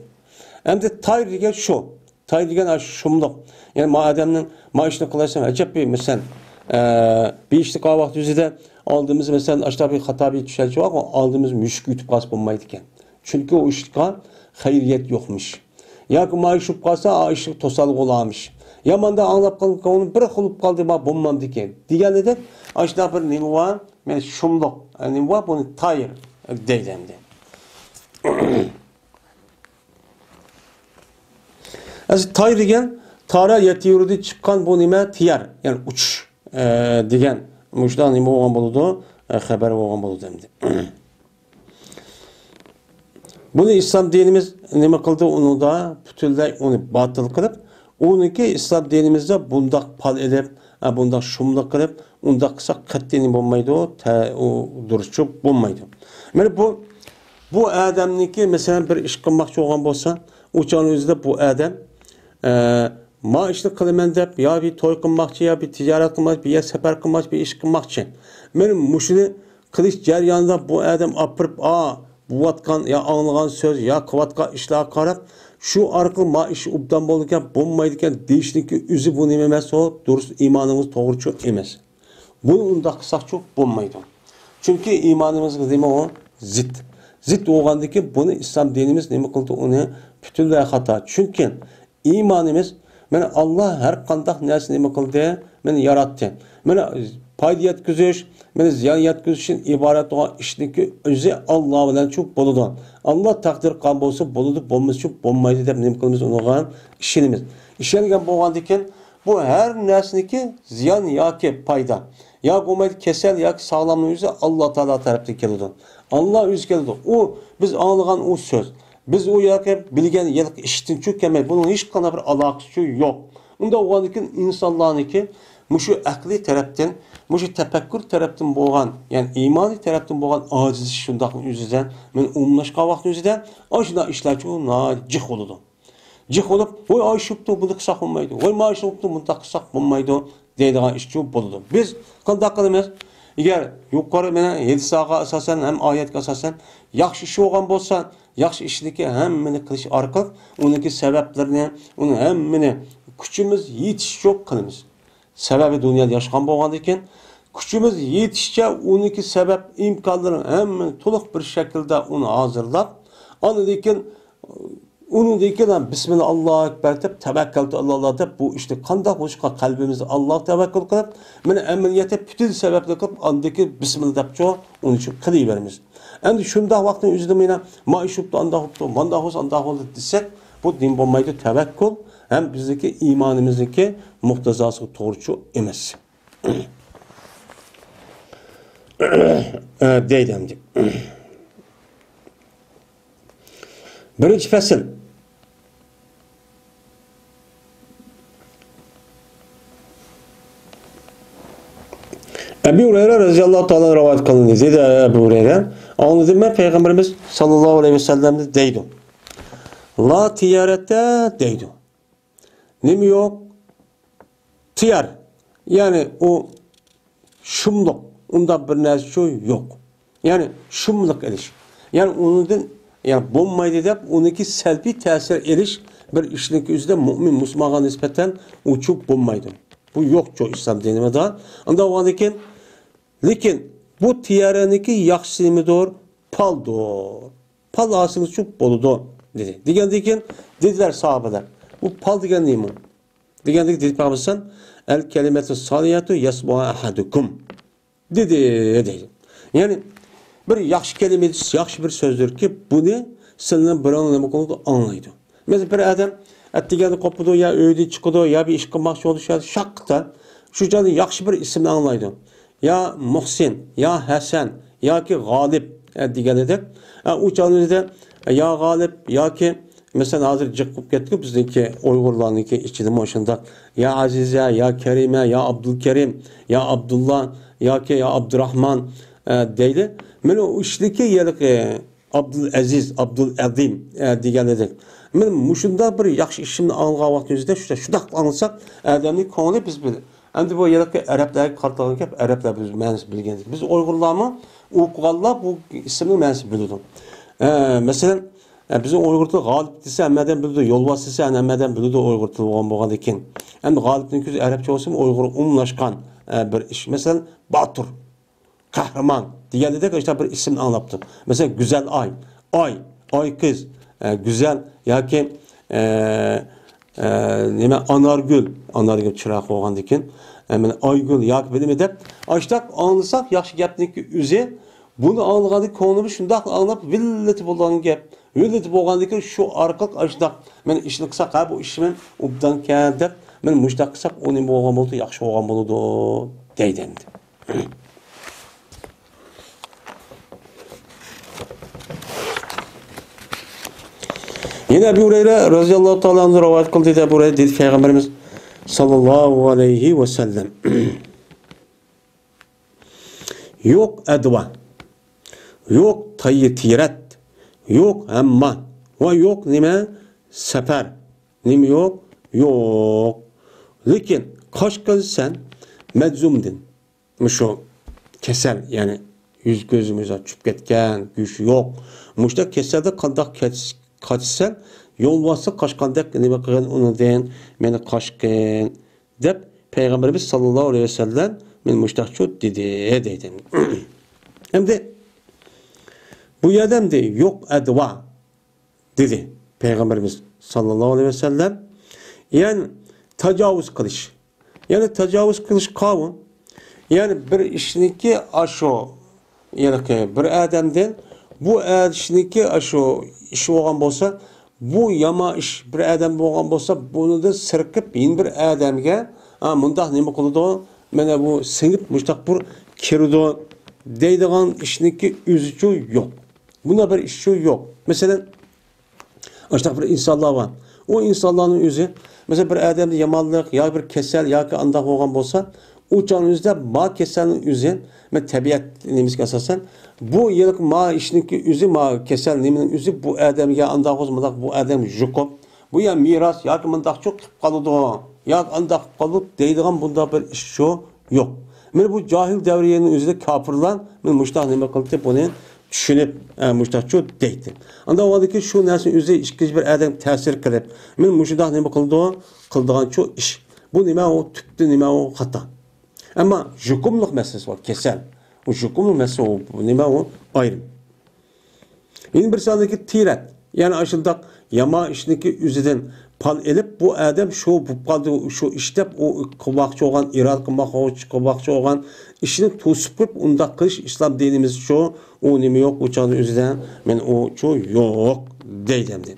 ئەمدى تايىر دېگەن شۇ. تاي دېگەن ئاشۇ شۇملۇق. يەنى ما ئادەمنىڭ ما ئىشنى قىلىۋەتسەم، ئەجەب بىر، مەسىلەن، ئە، بىر ئىشنى قىلغان ۋاقتى يۈزىدە ئالدىمىز، مەسىلەن، ئاشۇنداق بىر خاتا بىر چۈشەنچە بارغۇ، ئالدىمىز مۈشۈك يۇتۇپ قالسا بولمايدىكەن. چۈنكى ئۇ ئىشقا خەيرىيەت يوقمىش. ياكى ما ئىش بولۇپ قالسا، ئا ئىشقا توسالغۇ بولارمىش. يا ماندا ئاڭلاپ قالدىم، كۆڭلۈم بىر خىل بولۇپ قالدى، ما بولمامدىكەن دېگەندەك، ئاشۇنداق بىر نېمە بار، مەن شۇملۇق، نېمە بار، بۇنى تايىر دەيدۇ ئەمدى. ئەسلى تايىر دېگەن تارا يەتىيۇردىن چىققان بۇ نېمە؟ تىيەر، يەنى ئۇچۇش، ئە، دېگەن مۇشۇنداق نېمە بولغان بولىدۇ؟ ئە، خەۋەر بولغان بولىدۇ ئەمدى. بۇنى ئىسلام دىنىمىز نېمە قىلدى؟ ئۇنىڭدا پۈتۈنلەي ئۇنى باتىل قىلىپ، ئۇنىڭكى ئىسلام دىنىمىزدا بۇنداق پال ئېلىپ، ئە، بۇنداق شۇملۇق قىلىپ، ئۇنداق قىلساق قەتئىي نېمە بولمايدۇ، تە-، ئۇ دۇرۇسچۇ بولمايدۇ. مانا بۇ، بۇ ئادەمنىڭكى، مەسىلەن، بىر ئىش قىلماقچى بولغان بولسا، ئۇ چاغنىڭ ئۆزىدە بۇ ئادەم، ئە، ما ئىشنى قىلىمەن دەپ، يا بىر توي قىلماقچى، يا بىر تىجارەت قىلماقچى، بىر يەر سەپەر قىلماقچى، بىر ئىش قىلماقچى. مانا مۇشۇنى قىلىش جەريانىدا بۇ ئادەم ئاپىرىپ، ئا، بوۋاتقان يا ئاڭلىغان سۆز يا قىلىۋاتقان ئىشلارغا قاراپ، شۇ ئارقىلىق ما ئىش ئوبدان بولىدىكەن، بولمايدىكەن دېيىشنىڭكى ئۆزى بۇ نېمە ئەمەس، ئۇ دۇرۇس ئىمانىڭىز توغرىچۇ ئەمەس. بۇنى ئۇنداق قىلساقچۇ بولمايدۇ. چۈنكى ئىمانىمىزغا نېمە ئۇ؟ زىت. زىت بولغاندىكىن بۇنى ئىسلام دىنىمىز نېمە قىلدى؟ ئۇنى پۈتۈنلەي خاتا. چۈنكى ئىمانىمىز، مانا، ئاللا ھەر قانداق نەرسىنى نېمە قىلدى؟ مانا، ياراتتى. مانا، پايدا يەتكۈزۈش، مانا، زىيان يەتكۈزۈشتىن ئىبارەت بولغان ئىشنىڭكى ئۆزى ئاللا بىلەن چۈ بولىدۇ. ئاللا تەقدىر قىلغان بولسا بولىدۇ، بولمىسا چۈ بولمايدۇ دەپ نېمە قىلىمىز؟ ئۇنىڭغا ئىشىنىمىز. ئىشەنگەن بولغاندىكىن، بۇ ھەر نەرسىنىڭكى زىيان ياكى پايدا، يا بولمايدۇ كېسەل ياكى ساغلامنىڭ ئۆزى ئاللا تائالا تەرەپتىن كېلىدۇ. ئاللا ئۆزى كېلىدۇ. ئۇ بىز ئاڭلىغان ئۇ سۆز، بىز ئۇ ياكى بىلگەن يىلقى ئىشتىنچۇ كەلمەيدۇ. بۇنىڭ ھېچقانداق بىر ئالاقىسىچۇ يوق. ئۇنداق بولغاندىكىن ئىنسانلارنىڭكى مۇشۇ ئەقلىي تەرەپتىن، مۇشۇ تەپەككۇر تەرەپتىن بولغان، يەنى ئىمانىي تەرەپتىن بولغان ئاجىزلىشىش شۇنداقنىڭ ئۆزىدە، مەن ئومۇملاشقان ۋاقىتنىڭ ئۆزىدە ئاشۇنداق ئىشلارچۇ ناھايىتى جىق بولىدۇ. جىق بولۇپ، ۋاي، ئايشۇپتۇ، بۇنى قىلساق بولمايدۇ، ۋاي، مايشۇپتۇ، مۇنداق قىلساق بولمايدۇ دەيدىغان ئىشچۇ بولىدۇ. بىز قانداق قىلىمىز؟ ئەگەر يۇقىرى مانا ھەدىسلارغا ئاساسەن ھەم ئايەتكە ئاساسەن ياخشى ئىش بولغان بولسا، ياخشى ئىشنىكى ھەممىنى قىلىش ئارقىلىق ئۇنىڭكى سەۋەبلىرىنى، ئۇنى ھەممىنى كۈچىمىز يېتىشىچە قىلىمىز. سەۋەبى دۇنيادا ياشىغان بولغاندىكىن، كۈچىمىز يېتىشىچە ئۇنىڭكى سەۋەب ئىمكانلىرىنى ھەممىنى تولۇق بىر شەكىلدە ئۇنى ھازىرلاپ، ئاندىن كېيىن ئۇنىڭدىن كېيىن ھەم بىسمىللا، ئاللاھۇ ئەكبەر دەپ، تەۋەككەلتۇ ئالاللا دەپ، بۇ ئىشنى قانداق بولۇشقا قەلبىمىزنى ئاللاغا تەۋەككۈل قىلىپ، مانا ئەمەلىيەتتە پۈتۈن سەۋەبنى قىلىپ، ئاندىن كېيىن بىسمىللا دەپچۇ، ئۇنى شۇ قىلىۋېرىمىز. ئەمدى شۇنداق ۋاقىتنىڭ ئۆزىدە مانا ما ئىش بوپتۇ، ئانداق بوپتۇ، مانداق بولسا ئانداق بولدى دېسەك، بۇ دىن بولمايدۇ، تەۋەككۈل ھەم بىزنىڭكى ئىمانىمىزنىڭكى مۇقتەزاسىغا توغرىچۇ ئەمەس. دەيدۇ ئەمدى. بىرىنچى پەسىل. ئەبۇ ھۇرەيرە رەزىياللاھۇ تائالا رىۋايەت قىلىندى. دېدى ئەبۇ ھۇرەيرە، ئاڭلىدىم مەن پەيغەمبىرىمىز ساللاللاھۇ ئەلەيھى ۋەسەللەمنى دەيدۇ. لا تىيارەتە دەيدۇ. نېمە يوق؟ تىيار. يەنى ئۇ شۇملۇق، ئۇنداق بىر نەرسە شۇ يوق. يەنى شۇملۇق ئېلىش. يەنى ئۇنىڭدىن، يەنى بولمايدۇ دەپ، ئۇنىڭكى سەلبىي تەسىر ئېلىش بىر ئىشنىڭكى ئۆزىدە مۆمىن مۇسۇلمانغا نىسبەتەن ئۇچۇپ بولمايدۇ. بۇ يوق شۇ ئىسلام دىنىمىزدا. ئۇنداق بولغاندىن كېيىن، لېكىن بۇ تىيارەنىڭكى ياخشىسى نېمىدۇر؟ پالدۇر. پال ھاسىلچۇ بولىدۇ، دېدى. دېگەندىن كېيىن دېدىلەر ساھابىلەر، بۇ پال دېگەن نېمە؟ دېگەندىن كېيىن دېدى پەيغەمبەر ئەلەيھىسسالام، ئەل كەلىمەتۇ سالىھەتۇ يەسمۇھا ئەھەدۇكۇم، دېدى، دېدى. يەنى بىر ياخشى كەلىمە، ياخشى بىر سۆزدۇركى، بۇنى سىلەرنىڭ بىرىڭلار نېمە قىلىدۇ؟ ئاڭلايدۇ. مەسىلەن، بىر ئادەم ئەتىگەندە قوپىدۇ، يا ئۆيدىن چىقىدۇ، يا بىر ئىش قىلماقچى بولىدۇ، شۇ يەردە شاققىتە، شۇ جايدا ياخشى بىر ئىسىمنى ئاڭلايدۇ. يا مۇھسىن، يا ھەسەن، ياكى غالىب، ئە، دېگەن ئىدۇق. ئە، ئۇ چاغدا يا غالىب ياكى، مەسىلەن، ھازىر جىق بولۇپ كەتتىكۇ بىزنىڭكى ئۇيغۇرلارنىڭكى ئىچىدىمۇ شۇنداق. يا ئەزىزە، يا كەرىمە، يا ئابدۇلكەرىم، يا ئابدۇللا ياكى يا ئابدۇراخمان، ئە، دەيلى. مانا ئۇ ئىشتىكى ھېلىقى ئابدۇلئەزىز، ئابدۇلئەزىم، ئە، دېگەن ئىدۇق. مانا مۇشۇنداق بىر ياخشى ئىشىمنى ئاڭلىغان ۋاقتىمىزدا شۇ-، شۇنداق ئاڭلىساق، ئادەمنىڭ كۆڭلى بىز بىل-، ئەمدى بۇ ھېلىقى ئەرەبلەرگە قارىتىلغان گەپ، ئەرەبلەر بىز مەنىسىنى بىلگەندىكىن. بىز ئۇيغۇرلارمۇ ئوقۇغانلار بۇ ئىسىمنىڭ مەنىسىنى بىلىدۇ. ئە، مەسىلەن، ئە، بىزنىڭ ئۇيغۇر تىلى غالىب دېسە ھەممە ئادەم بىلىدۇ، يولۋاس دېسە ھەممە ئادەم بىلىدۇ ئۇيغۇر تىلى بولغان بولغاندىكىن. ئەمدى غالىبنىڭكى ئۆزى ئەرەبچە بولسىمۇ ئۇيغۇرغا ئومۇملاشقان، ئە، بىر ئىش. مەسىلەن، باتۇر. قەھرىمان دېگەندەك ئاشۇنداق بىر ئىسىمنى ئاڭلاپتۇ. مەسىلەن، گۈزەل ئاي، ئاي، ئاي قىز، ئە، گۈزەل ياكى، ئە، ئە، نېمە، ئانارگۈل، ئانارگۈل چىراغ بولغاندىكىن، ئە، مانا ئايگۈل ياكى بىر نېمە دەپ، ئاشۇنداق ئاڭلىساق ياخشى گەپنىڭكى ئۆزى، بۇنى ئاڭلىغاندا كۆڭلىمىز شۇنداق ئاڭلاپ ۋىللىتى بولغان گەپ. ۋىللىتى بولغاندىكىن شۇ ئارقىلىق ئاشۇنداق، مانا ئىشنى قىلساق، ھە، بۇ ئىش مەن ئوبدانكەن دەپ، مانا مۇشۇنداق قىلساق ئۇ نېمە بولغان بولىدۇ، ياخشى بولغان بولىدۇ دەيدۇ ئەمدى. يەنە ئەبۇ ھۇرەيرە رەزىياللاھۇ تائالا ئەنھۇ رىۋايەت قىلدى، دېدى ئەبۇ ھۇرەيرە، دېدى پەيغەمبىرىمىز ساللاللاھۇ ئەلەيھى ۋەسەللەم، يوق ئەدۋا، يوق تايى تىرەت، يوق ھەمما ۋە يوق نېمە سەپەر، نېمە يوق؟ يوق. لېكىن قاچقىن سەن مەجزۇمدىن. مۇشۇ كېسەل، يەنى يۈز كۆزىمىز چۈشۈپ كەتكەن، گۆشى يوق. مۇشۇنداق كېسەلدە قانداق كەچ-، قاچىسەن؟ يولۋاستا قاچقاندەك نېمە قىلغىن ئۇنىڭدىن؟ مېنى قاچقىن، دەپ پەيغەمبىرىمىز ساللاللاھۇ ئەلەيھى ۋەسەللەم مېنى مۇشۇنداقچۇ دېدى، دەيدۇ. ئەمدى بۇ يەردە ئەمدى يوق ئەدۋا دېدى پەيغەمبىرىمىز ساللاللاھۇ ئەلەيھى ۋەسەللەم. يەنى تاجاۋۇز قىلىش. يەنى تاجاۋۇز قىلىش قاۋۇ. يەنى بىر ئىشنىكى ئاشۇ، يەنى بىر ئادەمدىن بۇ ئىشنىكى ئاشۇ ئىش بولغان بولسا، بۇ يامان ئىش بىر ئادەم بولغان بولسا، بۇنىڭدىن سىرقىپ يەنە بىر ئادەمگە، ھە، مۇنداق نېمە قىلىدۇ؟ مانا بۇ سىڭىپ مۇشتاق بىر كىرىدۇ دەيدىغان ئىشنىكى ئۆزىچۇ يوق. بۇنداق بىر ئىشچۇ يوق. مەسىلەن، ئاشۇنداق بىر ئىنسانلار بار. ئۇ ئىنسانلارنىڭ ئۆزى، مەسىلەن، بىر ئادەمدە يامانلىق يا بىر كېسەل ياكى ئانداق بولغان بولسا، ئۇ چاغنىڭ ئۆزىدە ما كېسەلنىڭ ئۆزى، مەن تەبىئەت نېمىسىگە ئاساسەن، بۇ يىلقى ما ئىشنىڭكى ئۆزى، ما كېسەل نېمىنىڭ ئۆزى بۇ ئادەمگە ئانداق بولسا، مۇنداق بۇ ئادەم يۇقۇپ، بۇ يا مىراس ياكى مۇنداقچۇ قىلىپ قالىدۇ، ياكى ئانداق قىلىپ قالىدۇ دەيدىغان بۇنداق بىر ئىشچۇ يوق. مانا بۇ جاھىل دەۋرىنىڭ ئۆزىدە كاپىرلار مانا مۇشۇنداق نېمە قىلدى، بۇنى چۈشىنىپ، ئە، مۇشۇنداقچۇ دەيتتى. ئانداق بولغاندىكىن شۇ نەرسىنى ئۆزى ئىككىنچى بىر ئادەمگە تەسىر قىلىپ، مانا مۇشۇنداق نېمە قىلىدۇ، قىلىدىغانچۇ ئىش. بۇ نېمە ئۇ؟ تۈپتىن نېمە ئۇ؟ خاتا. ئەمما يۇقۇملۇق مەسىلىسى بار، كېسەل. ئۇ يۇقۇملۇق مەسىلە ئۇ، بۇ نېمە ئۇ؟ ئايرىم. يەنە بىر ساندىكى تىرەت. يەنى ئاشۇنداق يامان ئىشنىكى ئۆزىدىن پال ئېلىپ، بۇ ئادەم شۇ بولۇپ قالدى، شۇ ئىش دەپ، ئۇ قىلماقچى بولغان، ئىرادە قىلماقچى، قىلماقچى بولغان ئىشنى توسۇپ قويۇپ، ئۇنداق قىلىش ئىسلام دىنىمىزچۇ، ئۇ نېمە يوق، ئۇ چاغدا ئۆزىدە، مەن ئۇچۇ يوق دەيدۇ ئەمدى.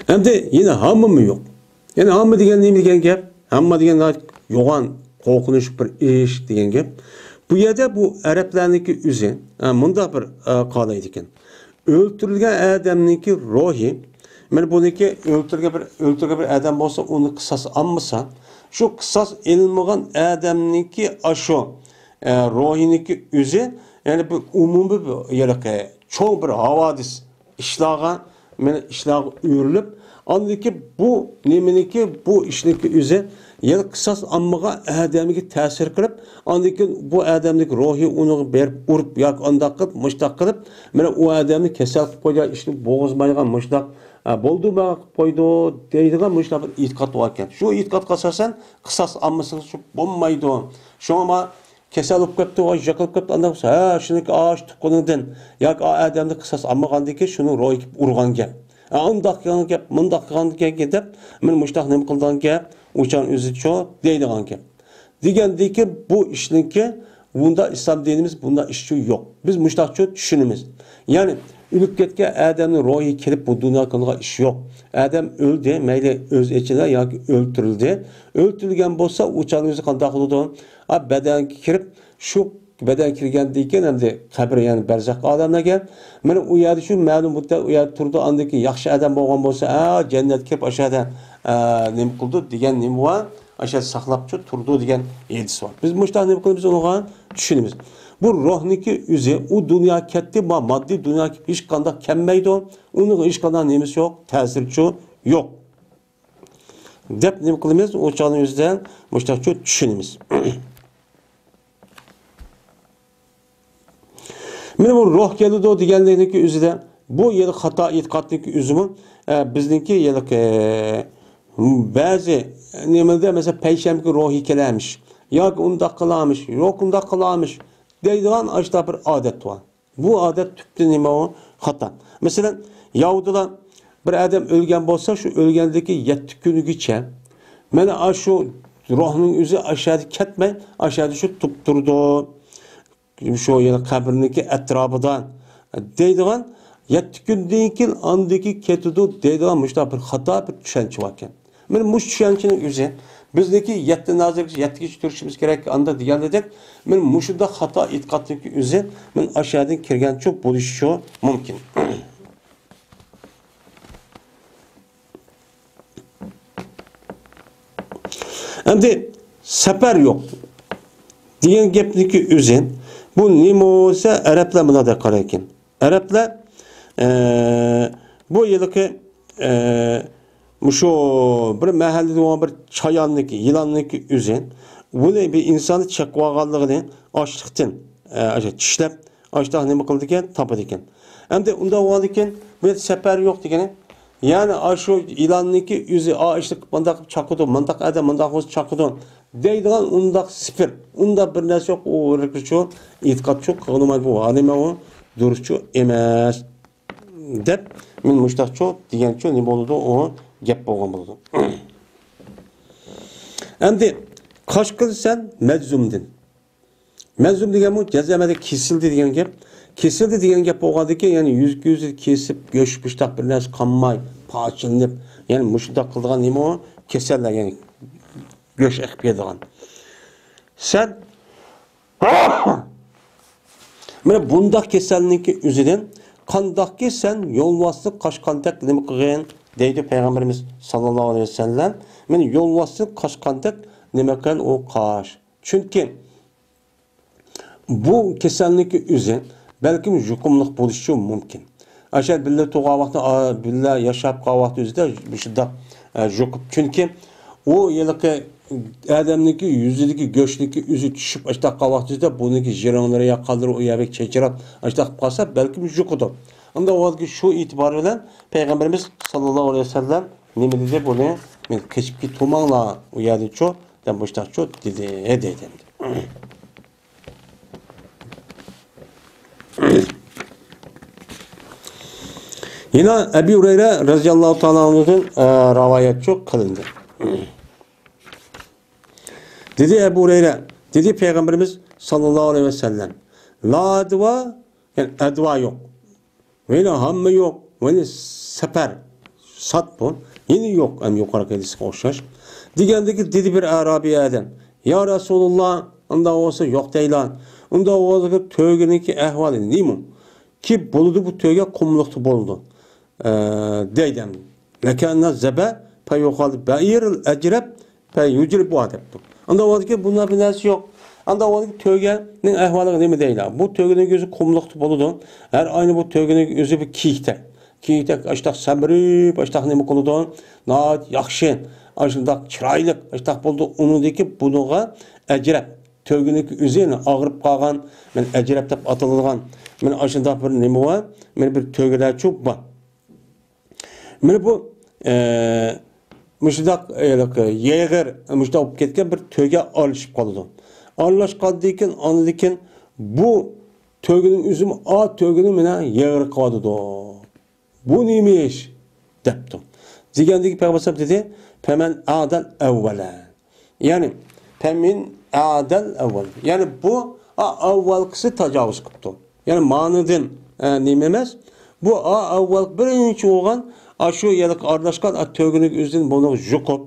ئەمدى يەنە ھاممىمۇ يوق. يەنى ھامما دېگەن نېمە دېگەن گەپ؟ ھامما دېگەن يوغان، قورقۇنچ بىر ئىش دېگەن گەپ. بۇ يەردە بۇ ئەرەبلەرنىڭكى ئۆزى، ئە، مۇنداق بىر، ئە، قالايدىكەن. ئۆلتۈرۈلگەن ئادەمنىڭكى روھى مانا بۇنىڭكى ئۆلتۈرگەن بىر، ئۆلتۈرگەن بىر ئادەم بولسا، ئۇنى قىساس ئالمىسا، شۇ قىساس ئېلىنمىغان ئادەمنىڭكى ئاشۇ، ئە، روھىنىڭكى ئۆزى، يەنى بىر ئومۇمىي بىر ھېلىقى چوڭ بىر ھاۋادىس ئىشلارغا، مانا ئىشلارغا ئۆرۈلۈپ، ئاندىن كېيىن بۇ نېمىنىڭكى، بۇ ئىشنىڭكى ئۆزى يەنە قىساس ئالمىغان ئادەمگە تەسىر قىلىپ، ئاندىن كېيىن بۇ ئادەمنىڭ روھى ئۇنىڭغا بېرىپ ئۇرۇپ ياكى ئانداق قىلىپ، مۇشتاق قىلىپ، مانا ئۇ ئادەمنى كېسەل قىلىپ قويىدىغان ئىشنى بولغۇزمايدىغان مۇشتاق، ئە، بولدى، ماڭا قىلىپ قويدى دەيدىغان مۇشتاق بىر ئېتىقاد بار ئىكەن. شۇ ئېتىقادقا ئاساسەن قىساس ئالمىسىڭىز بولمايدۇ. شۇڭا كېسەل بولۇپ كەپتۇ، ۋاي، يىقىلىپ كەپتۇ، ئانداق بولسا، ھە، شۇنىڭكى ئاشۇ تۇغقىنىڭدىن ياكى ئا ئادەمدىن قىساس ئالمىغاندىكىن شۇنىڭ روھى كېلىپ ئۇرغان گەپ. ھە، ئۇنداق قىلغان گەپ، مۇنداق قىلغان گەپ دەپ، مانا مۇشۇنداق نېمە قىلىدىغان گەپ، ئۇچان ئۆزىچۇ دەيدىغان گەپ. دېگەندىكىن بۇ ئىشنىڭكى، بۇنداق ئىسلام دىنىمىز بۇنداق ئىشچۇ يوق. بىز مۇشۇنداقچۇ چۈشىنىمىز. يەنى ئۆلۈپ كەتكەن ئادەمنىڭ روھى كېلىپ بۇ دۇنياغا كېلىدىغان ئىش يوق. ئادەم ئۆلدى، مەيلى ئۆز ئىچىدە ياكى ئۆلتۈرۈلدى. ئۆلتۈرۈلگەن بولسا، ئۇچان ئۆزى قانداق بولىدۇ؟ ئا، بەدەنگە كىرىپ، شۇ بەدەن كىرگەندىن كېيىن ئەمدى قەبرە، يەنى بەرزەخ ئالەملەرگە. مانا ئۇ يەردە شۇ مەلۇم مۇددەت ئۇ يەردە تۇرىدۇ، ئاندىن كېيىن ياخشى ئادەم بولغان بولسا، ئا، جەننەتكە كىرىپ ئاشۇ يەردە، ئا، نېمە قىلىدۇ دېگەن نېمە بار، ئاشۇ يەردە ساقلاپچۇ تۇرىدۇ دېگەن ھەدىس بار. بىز مۇشۇنداق نېمە قىلىمىز، ئۇنىڭغا چۈشىنىمىز. بۇ روھنىڭكى ئۆزى ئۇ دۇنياغا كەتتى، ما-، ماددىي دۇنياغا كېلىپ ھېچقانداق كەلمەيدۇ، ئۇنىڭغا ھېچقانداق نېمىسى يوق، تەسىرىچۇ يوق. دەپ نېمە قىلىمىز؟ ئۇ چاغنىڭ ئۆزىدە مۇشۇنداقچۇ چۈشىنىمىز. مانا بۇ روھ كېلىدۇ دېگەنلىكنىڭكى ئۆزىدە، بۇ يەنە خاتا ئېتىقادنىڭكى ئۆزىمۇ، ئە، بىزنىڭكى ھېلىقى، ئە، بەزى نېمىلەردە، مەسىلەن، پەيشەنبىگە روھى كېلەرمىش ياكى ئۇنداق قىلارمىش، يوق ئۇنداق قىلارمىش دەيدىغان ئاشۇنداق بىر ئادەت بار. بۇ ئادەت تۈپتىن نېمە ئۇ؟ خاتا. مەسىلەن، ياھۇدىيلار بىر ئادەم ئۆلگەن بولسا، شۇ ئۆلگەندىكى يەتتە كۈنگىچە مانا ئاشۇ روھنىڭ ئۆزى ئاشۇ يەردە كەتمەي، ئاشۇ يەردە شۇ تۇرۇپ تۇرىدۇ. شۇ يەنە قەبرىنىڭكى ئەتراپىدا دەيدىغان، يەتتە كۈندىن كېيىن ئاندىكى كېتىدۇ دەيدىغان مۇشۇنداق بىر خاتا بىر چۈشەنچە باركەن. مانا مۇشۇ چۈشەنچىنىڭ ئۆزى بىزنىڭكى يەتتە نازىرغىچە، يەتتىگىچە تۇرۇشىمىز كېرەك، ئاندا دېگەندەك، مانا مۇشۇنداق خاتا ئېتىقادنىڭكى ئۆزى مانا ئاشۇ يەردىن كىرگەنچۇ بولۇشىچۇ مۇمكىن. ئەمدى سەپەر يوق دېگەن گەپنىڭكى ئۆزى، بۇ نېمە بولسا ئەرەبلەر مۇنداق دەپ قارايدىكەن. ئەرەبلەر، ئە، بۇ ھېلىقى، ئە، مۇشۇ بىر مەھەللىدە بولغان بىر چاياننىڭكى، يىلاننىڭكى ئۆزى، بۇنى بىر ئىنساننى چېقىۋالغانلىقىنى ئاشلىقتىن، ئە، چىشلەپ، ئاشۇنداق نېمە قىلىدىكەن، تاپىدىكەن. ئەمدى ئۇنداق بولغاندىكىن، بۇ يەردە سەپەر يوق دېگىنى، يەنى ئاشۇ يىلاننىڭكى ئۆزى، ئا، ئىشلىق مۇنداق چاقىدۇ، مۇنداق ئادەم مۇنداق بولسا چاقىدۇ دەيدىغان ئۇنداق سىفىر، ئۇنداق بىر نەرسە يوق، ئۇ ھېلىقىچۇ ئېتىقادچۇ قىلغىنىماي، بۇ ھالىمە ئۇ دۇرۇسچۇ ئەمەس دەپ، مەن مۇشتاقچۇ دېگەنچۇ نېمە بولىدۇ، ئۇ گەپ بولغان بولىدۇ. ئەمدى قاچقىن سەن مەجزۇمدىن. مەجزۇم دېگەنمۇ جەزەمەدە كېسىلدى دېگەن گەپ. كېسىلدى دېگەن گەپ بولغاندىكىن، يەنى يۈز كۆزى كېسىپ، گۆش پۇشتاق بىر نەرسە قالماي، پارچىلىنىپ، يەنى مۇشۇنداق قىلىدىغان نېمە ئۇ؟ كېسەللەر، يەنى گۆش ئېقىپ كېتىدىغان. سەن مانا بۇنداق كېسەلنىڭكى ئۆزىدىن قانداقكى سەن يولۋاستىن قاچقاندەك نېمە قىلغىن دەيدۇ پەيغەمبىرىمىز ساللاللاھۇ ئەلەيھى ۋەسەللەم. مانا يولۋاستىن قاچقاندەك نېمە قىل، ئۇ قاچ. چۈنكى بۇ كېسەلنىڭكى ئۆزى بەلكىم يۇقۇملۇق بولۇشى مۇمكىن. ئاشۇ بىللە تۇغان ۋاقتى، ئا، بىللە ياشاپ قالغان ۋاقتى ئۆزىدە مۇشۇنداق، ئە، يۇقۇپ. چۈنكى ئۇ ھېلىقى ئادەمنىڭكى يۈزىدىكى گۆشنىڭكى ئۆزى چۈشۈپ ئاشۇنداق قالغان ۋاقتى ئۆزىدە بۇنىڭكى يىرىڭلىرى يا قانلىرى ئۇ يەرگە چېچىراپ ئاشۇنداق قىلىپ قالسا بەلكىم يۇقىدۇ. ئۇنداق بولغاندىكىن شۇ ئېتىبار بىلەن پەيغەمبىرىمىز ساللاللاھۇ ئەلەيھى ۋەسەللەم نېمە دېدى؟ بۇنى، مانا، قېچىپ كېتىۋالماڭلار ئۇ يەردىنچۇ دەپ مۇشۇنداقچۇ دېدى، دەيدۇ ئەمدى. يەنە ئەبى ھۇرەيرە رەزىياللاھۇ تائالا ئەنھۇدىن، ئە، رىۋايەتچۇ قىلىندى. دېدى ئەبۇ ھۇرەيرە، دېدى پەيغەمبىرىمىز ساللاللاھۇ ئەلەيھى ۋەسەللەم، لا ئەدۋا، يەنى ئەدۋا يوق. ۋەينى ھامما يوق، ۋەينى سەپەر، سات بۇ. يەنە يوق، ئەم يۇقىرىقى ھەدىسكە ئوخشاش. دېگەندىكى دېدى بىر ئەرابىي ئادەم، يا رەسۇلاللا، ئۇنداق بولسا يوق دەيلا. ئۇنداق بولسا تۆگىنىڭكى ئەھۋالى نېمە؟ كى بولىدۇ، بۇ تۆگە قۇملۇقتا بولىدۇ، ئە، دەيدۇ. لكأن الزبا فيقال بئر الأجرب فيجربها دەپتۇ. ئاندا ئۇنىڭدىكى بۇنداق بىر نەرسە يوق. ئاندا ئۇنىڭدىكى تۆگىنىڭ ئەھۋالىغا نېمە دەيلا؟ بۇ تۆگىنىڭ ئۆزى قۇملۇقتا بولىدۇ. ھەر ئاينى بۇ تۆگىنىڭ ئۆزى بىر كىيىكتەك. كىيىكتەك ئاشتاق سەمرىپ، ئاشتاق نېمە قىلىدۇ؟ ناھايىتى ياخشى، ئاشۇنداق چىرايلىق، ئاشتاق بولىدۇ. ئۇنىڭدىكى بۇنىڭغا ئەجرەب. تۆگىنىڭ ئۆزى ئاغرىپ قالغان، مەن ئەجرەب دەپ ئاتىلىدىغان، مەن ئاشۇنداق بىر نېمە بار، مەن بىر تۆگىلەرچۇ بار. مانا بۇ، ئە، مۇشۇنداق، ئە، يېغىر، مۇشۇنداق بولۇپ كەتكەن بىر تۆگە ئارىلىشىپ قالىدۇ. ئارىلاشقاندىن كېيىن، ئاندىن كېيىن بۇ تۆگىنىڭ ئۆزىمۇ، ئا، تۆگىنىڭ مانا يېغىرى قىلىۋاتىدۇ. بۇ نېمە ئىش؟ دەپتۇ. دېگەندىكى پەيغەمبەر ئەلەيھىسسالام دېدى، فمن أعدى الأول. يەنى، فمن أعدى الأول. يەنى بۇ، ئا، ئاۋۋالقىسى تاجاۋۇز قىپتۇ. يەنى مانىدىن، ئە، نېمە ئەمەس؟ بۇ، ئا، ئاۋۋال بىرىنچى بولغان، ئاشۇ يەنى ئارىلاشقان، ئا، تۆگىنىڭ ئۆزىدىن بۇنى يۇقۇپ،